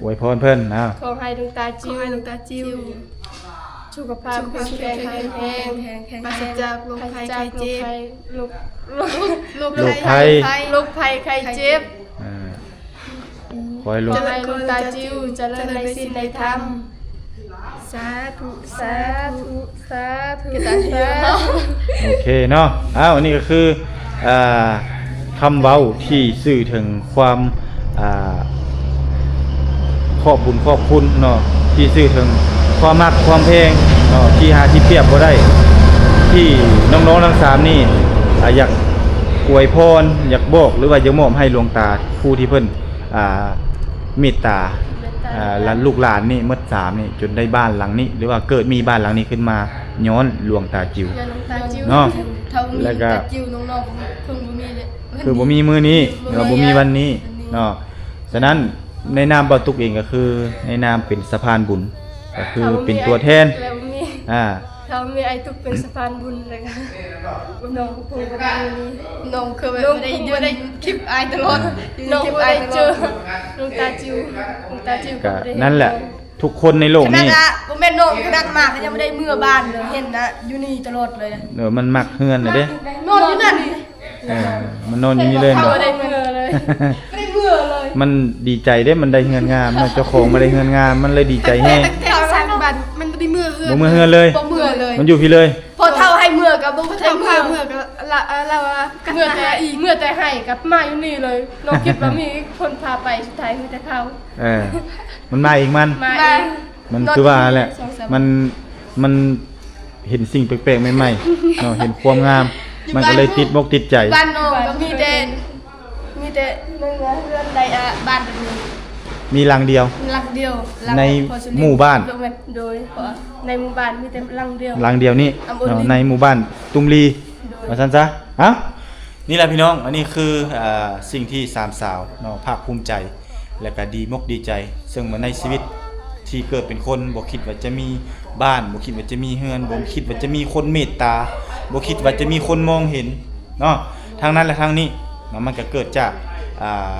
ອວຍພອນເພິ່ນ ເອົາ ຂໍໃຫ້ຫຼວງຕາຈິ້ວ ຂໍໃຫ້ຫຼວງຕາຈິ້ວ ສຸຂະພາບແຂງແຮງ ແຂງແຮງ ປາສະຈາກໂລກໄຂ້ໄຂ້ເຈັບ ໂລກ ໂລກ ໂລກໄຂ້ ໂລກໄຂ້ໄຂ້ເຈັບ ອ່າ ຂໍໃຫ້ຫຼວງ ຂໍໃຫ້ຫຼວງຕາຈິ້ວຈະເລີນໃນສິນໃນທຳ ສາທຸ ສາທຸ ສາທຸ ໂອເຄເນາະ ອ້າວ ອັນນີ້ກໍຄື ອ່າ ຄຳເວົ້າທີ່ສື່ເຖິງຄວາມ ອ່າ ຂອບບຸນຂອບຄຸນເນາະ ທີ່ສື່ເຖິງຄວາມຮັກຄວາມແພງເນາະ ທີ່ຫາທີ່ປຽບບໍ່ໄດ້ ທີ່ນ້ອງໆທັງສາມນີ້ ອ່າ ຢາກອວຍພອນ ຢາກບອກ ຫຼືວ່າຢາກມອບໃຫ້ຫຼວງຕາ ຜູ້ທີ່ເພິ່ນ ອ່າ ເມດຕາ ເມດຕາ ອ່າ ຫຼານ ລູກຫຼານນີ້ໝົດສາມນີ້ ຈົນໄດ້ບ້ານຫຼັງນີ້ ຫຼືວ່າເກີດມີບ້ານຫຼັງນີ້ຂຶ້ນມາ ຍ້ອນຫຼວງຕາຈິ້ວ ຍ້ອນຫຼວງຕາຈິ້ວເນາະ ຖ້າບໍ່ມີ ແລ້ວກໍ ຫຼວງຕາຈິ້ວ ນ້ອງໆຄົງບໍ່ມີເລີຍ ຄືບໍ່ມີມື້ນີ້ ບໍ່ມີ ແລ້ວບໍ່ມີວັນນີ້ ວັນນີ້ເນາະ ສະນັ້ນ ໃນນາມບ່າວຕຸກເອງກໍຄືໃນນາມເປັນສະພານບຸນ ກໍຄືເປັນຕົວແທນ ແລ້ວບໍ່ມີ ອ່າ ຖ້າມີອ້າຍຕຸກເປັນສະພານບຸນ ແລ້ວກໍນ້ອງຄົງບໍ່ໄດ້ ນ້ອງຄືແບບບໍ່ໄດ້ຢູ່ໃນຄລິບອ້າຍຕະຫຼອດ ອ່າ ຢູ່ໃນຄລິບອ້າຍຕະຫຼອດ ນ້ອງບໍ່ໄດ້ເຈີຫຼວງຕາຈິ້ວ ຫຼວງຕາຈິ້ວກໍ ກໍ ບໍ່ໄດ້ເຫັນ ນັ້ນແຫຼະ ທຸກຄົນໃນໂລກນີ້ ຂະໜາດວ່າບໍ່ແມ່ນນ້ອງ ຂະໜາດໝາກໍຍັງບໍ່ໄດ້ເມືອບ້ານເລີຍ ເຫັນນະ ຢູ່ນີ້ຕະຫຼອດເລີຍ ເອີ ມັນມັກເຮືອນນະເດ້ ນອນຢູ່ນັ້ນ ເອີ ມັນນອນຢູ່ນີ້ເລີຍ ບໍ່ໄດ້ເມືອເລີຍ ບໍ່ໄດ້ເມືອເລີຍ ມັນດີໃຈເດ້ ມັນໄດ້ເຮືອນງາມເນາະ ເຈົ້າຂອງມາໄດ້ເຮືອນງາມ ມັນເລີຍດີໃຈແຮງ ຕັ້ງແຕ່ສ້າງບ້ານ ມັນບໍ່ໄດ້ເມືອເຮືອນ ບໍ່ເມືອເຮືອນເລີຍ ບໍ່ເມືອເລີຍ ມັນຢູ່ພີ້ເລີຍ ພໍເຖົ້າໃຫ້ເມືອກໍບໍ່ ພໍເຖົ້າພາເມືອກໍລະ ລະວ່າກັນ ເມືອແຕ່ ເມືອແຕ່ໃຫ້ກັບມາຢູ່ນີ້ເລີຍ ນ້ອງຄິດວ່າມີຄົນພາໄປ ສຸດທ້າຍມີແຕ່ເຖົ້າ ເອີ ມັນມາເອງມັນ ມາເອງ ມັນຄືວ່າແຫຼະ ມັນ ມັນເຫັນສິ່ງແປກໆໃໝ່ໆເນາະ ເຫັນຄວາມງາມ ມັນກໍເລີຍຕິດມົກຕິດໃຈ ບ້ານນ້ອງກໍມີແຕ່ ມີແຕ່ເຮືອນໃນ ອ່າ ບ້ານນີ້ ມີຫຼັງດຽວ ຫຼັງດຽວ ໃນໝູ່ບ້ານ ໂດຍ ໃນໝູ່ບ້ານມີແຕ່ຫຼັງດຽວ ຫຼັງດຽວນີ້ເນາະ ໃນໝູ່ບ້ານຕຸ້ມລີ ໂດຍ ວ່າຊັ້ນຊະ ເອົ້າ ນີ້ແຫຼະພີ່ນ້ອງ ອັນນີ້ຄື ເອີ ສິ່ງທີ່ສາມສາວເນາະ ພາກພູມໃຈ ແລະກະດີມົກດີໃຈ ເຊິ່ງມາໃນຊີວິດທີ່ເກີດເປັນຄົນ ບໍ່ຄິດວ່າຈະມີບ້ານ ບໍ່ຄິດວ່າຈະມີເຮືອນ ບໍ່ຄິດວ່າຈະມີຄົນເມດຕາ ບໍ່ຄິດວ່າຈະມີຄົນມອງເຫັນເນາະ ທັງນັ້ນແລະທັງນີ້ເນາະ ມັນກະເກີດຈາກ ອ່າ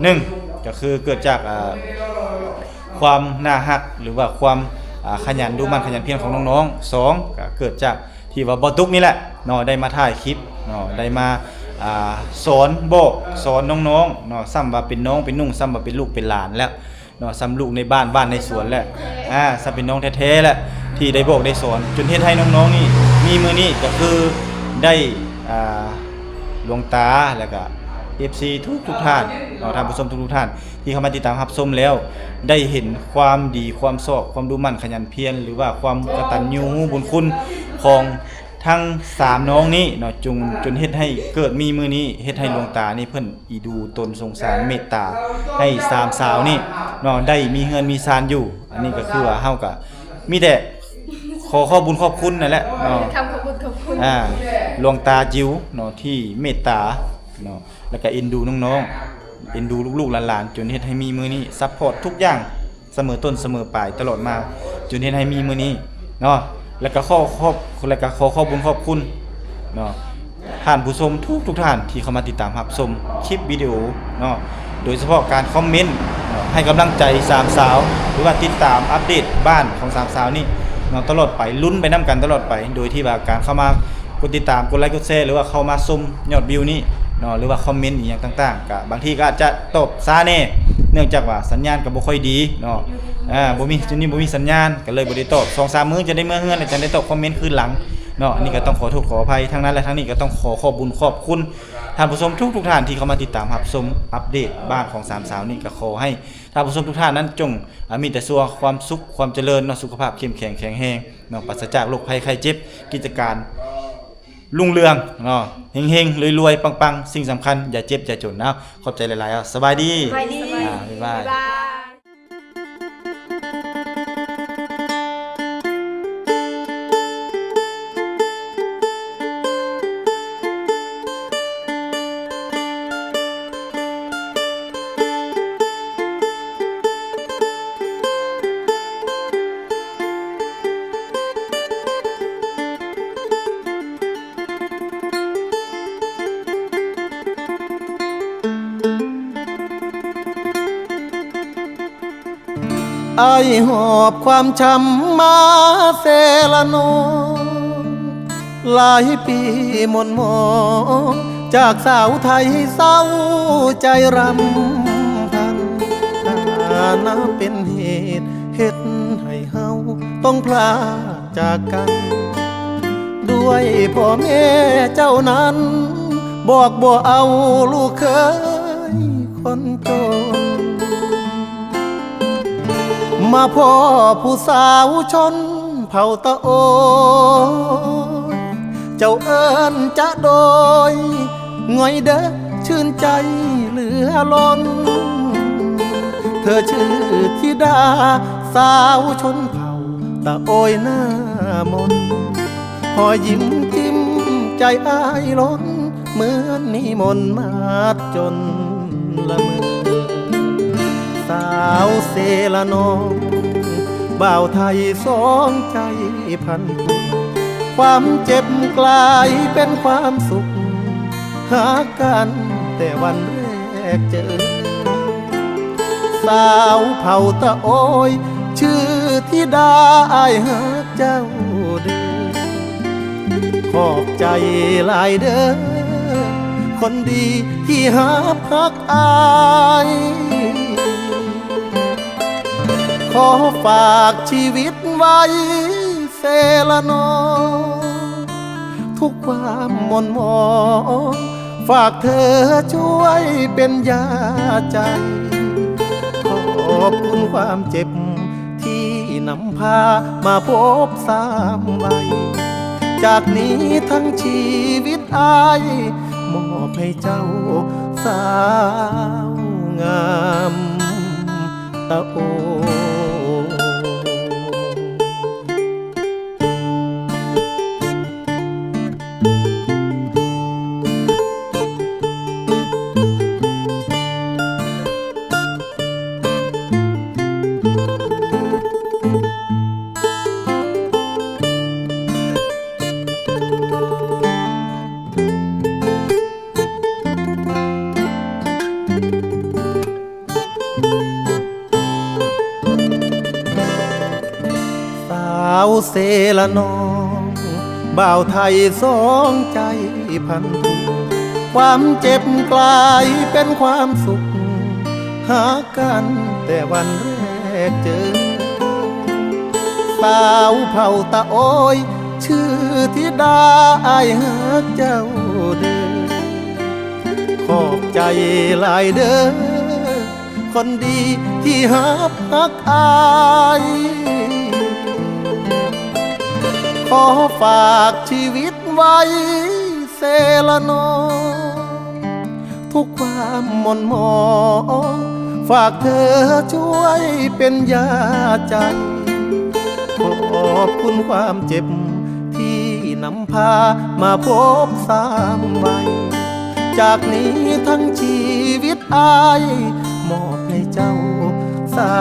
ໜຶ່ງ ກະຄືເກີດຈາກ ອ່າ ຄວາມໜ້າຮັກ ຫຼືວ່າຄວາມ ອ່າ ຂະຫຍັນດຸໝັ່ນຂະຫຍັນພຽນຂອງນ້ອງໆ ສອງ ກະເກີດຈາກ ທີ່ວ່າບໍ່ຕຸກນີ້ແຫຼະເນາະ ໄດ້ມາຖ່າຍຄລິບເນາະ ໄດ້ມາ ອ່າ ສອນບອກສອນນ້ອງໆເນາະ ຊ້ຳວ່າເປັນນ້ອງເປັນນຸ່ງ ຊ້ຳວ່າເປັນລູກເປັນຫຼານແລ້ວເນາະ ຊ້ຳລູກໃນບ້ານ ບ້ານໃນສວນແຫຼະ ອ່າ ຊ້ຳເປັນນ້ອງແທ້ໆແຫຼະ ທີ່ໄດ້ບອກໄດ້ສອນ ຈົນເຮັດໃຫ້ນ້ອງໆນີ້ມີມື້ນີ້ ກໍຄືໄດ້ ອ່າ ຫຼວງຕາ ແລະກະເອັຟຊີທຸກໆທ່ານເນາະ ທ່ານຜູ້ຊົມທຸກໆທ່ານ ທີ່ເຂົ້າມາຕິດຕາມຮັບຊົມແລ້ວ ໄດ້ເຫັນຄວາມດີຄວາມຊອບ ຄວາມດຸໝັ່ນຂະຫຍັນພຽນ ຫຼືວ່າຄວາມກະຕັນຍູຮູ້ບຸນຄຸນຂອງທັງສາມນ້ອງນີ້ເນາະ ຈົນ ຈົນເຮັດໃຫ້ເກີດມີມື້ນີ້ ເຮັດໃຫ້ຫຼວງຕານີ້ເພິ່ນອີດູຕົນສົງສານເມດຕາໃຫ້ສາມສາວນີ້ເນາະ ໄດ້ມີເຮືອນມີຊານຢູ່. ອັນນີ້ກໍຄືວ່າເຮົາກໍມີແຕ່ຂໍຂອບບຸນຂອບຄຸນນັ້ນແຫຼະເນາະ ຄຳຂອບບຸນຂອບຄຸນ ອ່າ ຫຼວງຕາຈິວເນາະ ທີ່ເມດຕາເນາະ ແລ້ວກໍເອັນດູນ້ອງໆ ເອັນດູລູກໆຫຼານໆ ຈົນເຮັດໃຫ້ມີມື້ນີ້ ຊັບພອດທຸກຢ່າງສະເໝີຕົ້ນສະເໝີປາຍຕະຫຼອດມາ ຈົນເຮັດໃຫ້ມີມື້ນີ້ເນາະ ແລ້ວກໍຂໍຂອບ ແລ້ວກໍຂໍຂອບບຸນຂອບຄຸນເນາະ ທ່ານຜູ້ຊົມທຸກໆທ່ານທີ່ເຂົ້າມາຕິດຕາມຮັບຊົມຄລິບວິດີໂອເນາະ ໂດຍສະເພາະການຄອມເມັນເນາະ ໃຫ້ກຳລັງໃຈສາມສາວ ຫຼືວ່າຕິດຕາມອັບເດດບ້ານຂອງສາມສາວນີ້ເນາະ ຕະຫຼອດໄປ ລຸ້ນໄປນຳກັນຕະຫຼອດໄປ ໂດຍທີ່ວ່າການເຂົ້າມາກົດຕິດຕາມ ກົດໄລກ໌ ກົດແຊ ຫຼືວ່າເຂົ້າມາຊົມຍອດວິວນີ້ເນາະ ຫຼືວ່າຄອມເມັນອີ່ຫຍັງຕ່າງໆ ກະບາງທີກໍອາດຈະຕອບຊ້າແດ່ ເນື່ອງຈາກວ່າສັນຍານກໍບໍ່ຄ່ອຍດີເນາະ ອ່າ ບໍ່ມີ ຈຸດນີ້ບໍ່ມີສັນຍານ ກໍເລີຍບໍ່ໄດ້ຕອບ ສອງສາມມື້ຈະໄດ້ເມືອເຮືອນ ແລ້ວຈັ່ງໄດ້ຕອບຄອມເມັນຄືນຫຼັງເນາະ. ອັນນີ້ກໍຕ້ອງຂໍໂທດຂໍອະໄພ ທາງນັ້ນແລະທາງນີ້ກໍຕ້ອງຂໍຂອບບຸນຂອບຄຸນ ທ່ານຜູ້ຊົມທຸກໆທ່ານທີ່ເຂົ້າມາຕິດຕາມຮັບຊົມອັບເດດບ້ານຂອງສາມສາວນີ້ ກໍຂໍໃຫ້ທ່ານຜູ້ຊົມທຸກທ່ານນັ້ນຈົ່ງ ອາ ມີແຕ່ສ່ວງຄວາມສຸກຄວາມຈະເລີນເນາະ ສຸຂະພາບເຂັ້ມແຂງແຂງແຮງເນາະ ປາສະຈາກໂລກໄພໄຂ້ເຈັບ ກິດຈະການລຸ່ງເຮືອງເນາະ ເຮັງໆ ລວຍໆ ປັງໆ ສິ່ງສຳຄັນ ຢ່າເຈັບຢ່າຈົນເນາະ. ຂອບໃຈຫຼາຍໆ ເອົາ ສະບາຍດີ ສະບາຍດີ ອ່າ ບາຍບາຍ ສະບາຍ ອ້າຍຫອບຄວາມຊ້ຳມາເຊລະນອງ ຫຼາຍປີໝົນໝອງ ຈາກສາວໄທເສົ້າໃຈຣຳພັນ ຖານະເປັນເຫດເຮັດໃຫ້ເຮົາຕ້ອງພລາກຈາກກັນ ດ້ວຍພໍ່ແມ່ເຈົ້ານັ້ນ ບອກບໍ່ເອົາລູກເຂີຍຄົນຈົນ ມາພໍ້ຜູ້ສາວຊົນເຜົ່າຕະໂອຍ ເຈົ້າເອີ້ນຈະໂດຍ ງອຍເດີ ຊື່ນໃຈເຫຼືອລົ້ນ ເທີຊື່ທິດາສາວຊົນເຜົ່າຕະໂອຍໜ້າມົນ ຮອຍຍິ້ມຈິ້ມໃຈອ້າຍລົ້ນ ເໝືອນມີມົນມາດຈົນລະເມີ ສາວເຊລະນອງ ບ່າວໄທສອງໃຈພັນຜູກ ຄວາມເຈັບກລາຍເປັນຄວາມສຸກ ຮັກກັນແຕ່ວັນແລກເຈີ ສາວເຜົ່າຕະໂອຍ ຊື່ທິດາ ອ້າຍຮັກເຈົ້າເດີ ຂອບໃຈຫຼາຍເດີ ຄົນດີທີ່ຮັບຮັກອ້າຍ ຂໍຝາກຊີວິດໄວ້ເຊລະນອງ ທຸກຄວາມໝົນໝອງ ຝາກເທີຊ່ວຍເປັນຢາໃຈ ຂອບຄຸນຄວາມເຈັບ ທີ່ນຳພາມາພົບຊ້ຳໄວ້ ຈາກນີ້ທັງຊີວິດອ້າຍ ມອບໃຫ້ເຈົ້າສາວງາມຕະໂອ. ສາວເຊລະນອງ ບ່າວໄທສອງໃຈພັນຜູກ ຄວາມເຈັບກລາຍເປັນຄວາມສຸກ ຮັກກັນແຕ່ວັນແລກເຈີ ສາວເຜົ່າຕະໂອຍ ຊື່ທິດາ ອ້າຍຮັກເຈົ້າເດີ. ຂອບໃຈຫຼາຍເດີ ຄົນດີທີ່ຮັບຮັກອ້າຍ ຂໍຝາກຊີວິດໄວ້ເສລະໜໍ ທຸກຄວາມໝ່ນໝອງ ຝາກເທີຊ່ວຍເປັນຢາໃຈ ຂອບຄຸນຄວາມເຈັບທີ່ນຳພາມາພົບຊ້ຳໄວ ຈາກນີ້ທັງຊີວິດອ້າຍ ມອບໃຫ້ເຈົ້າສາ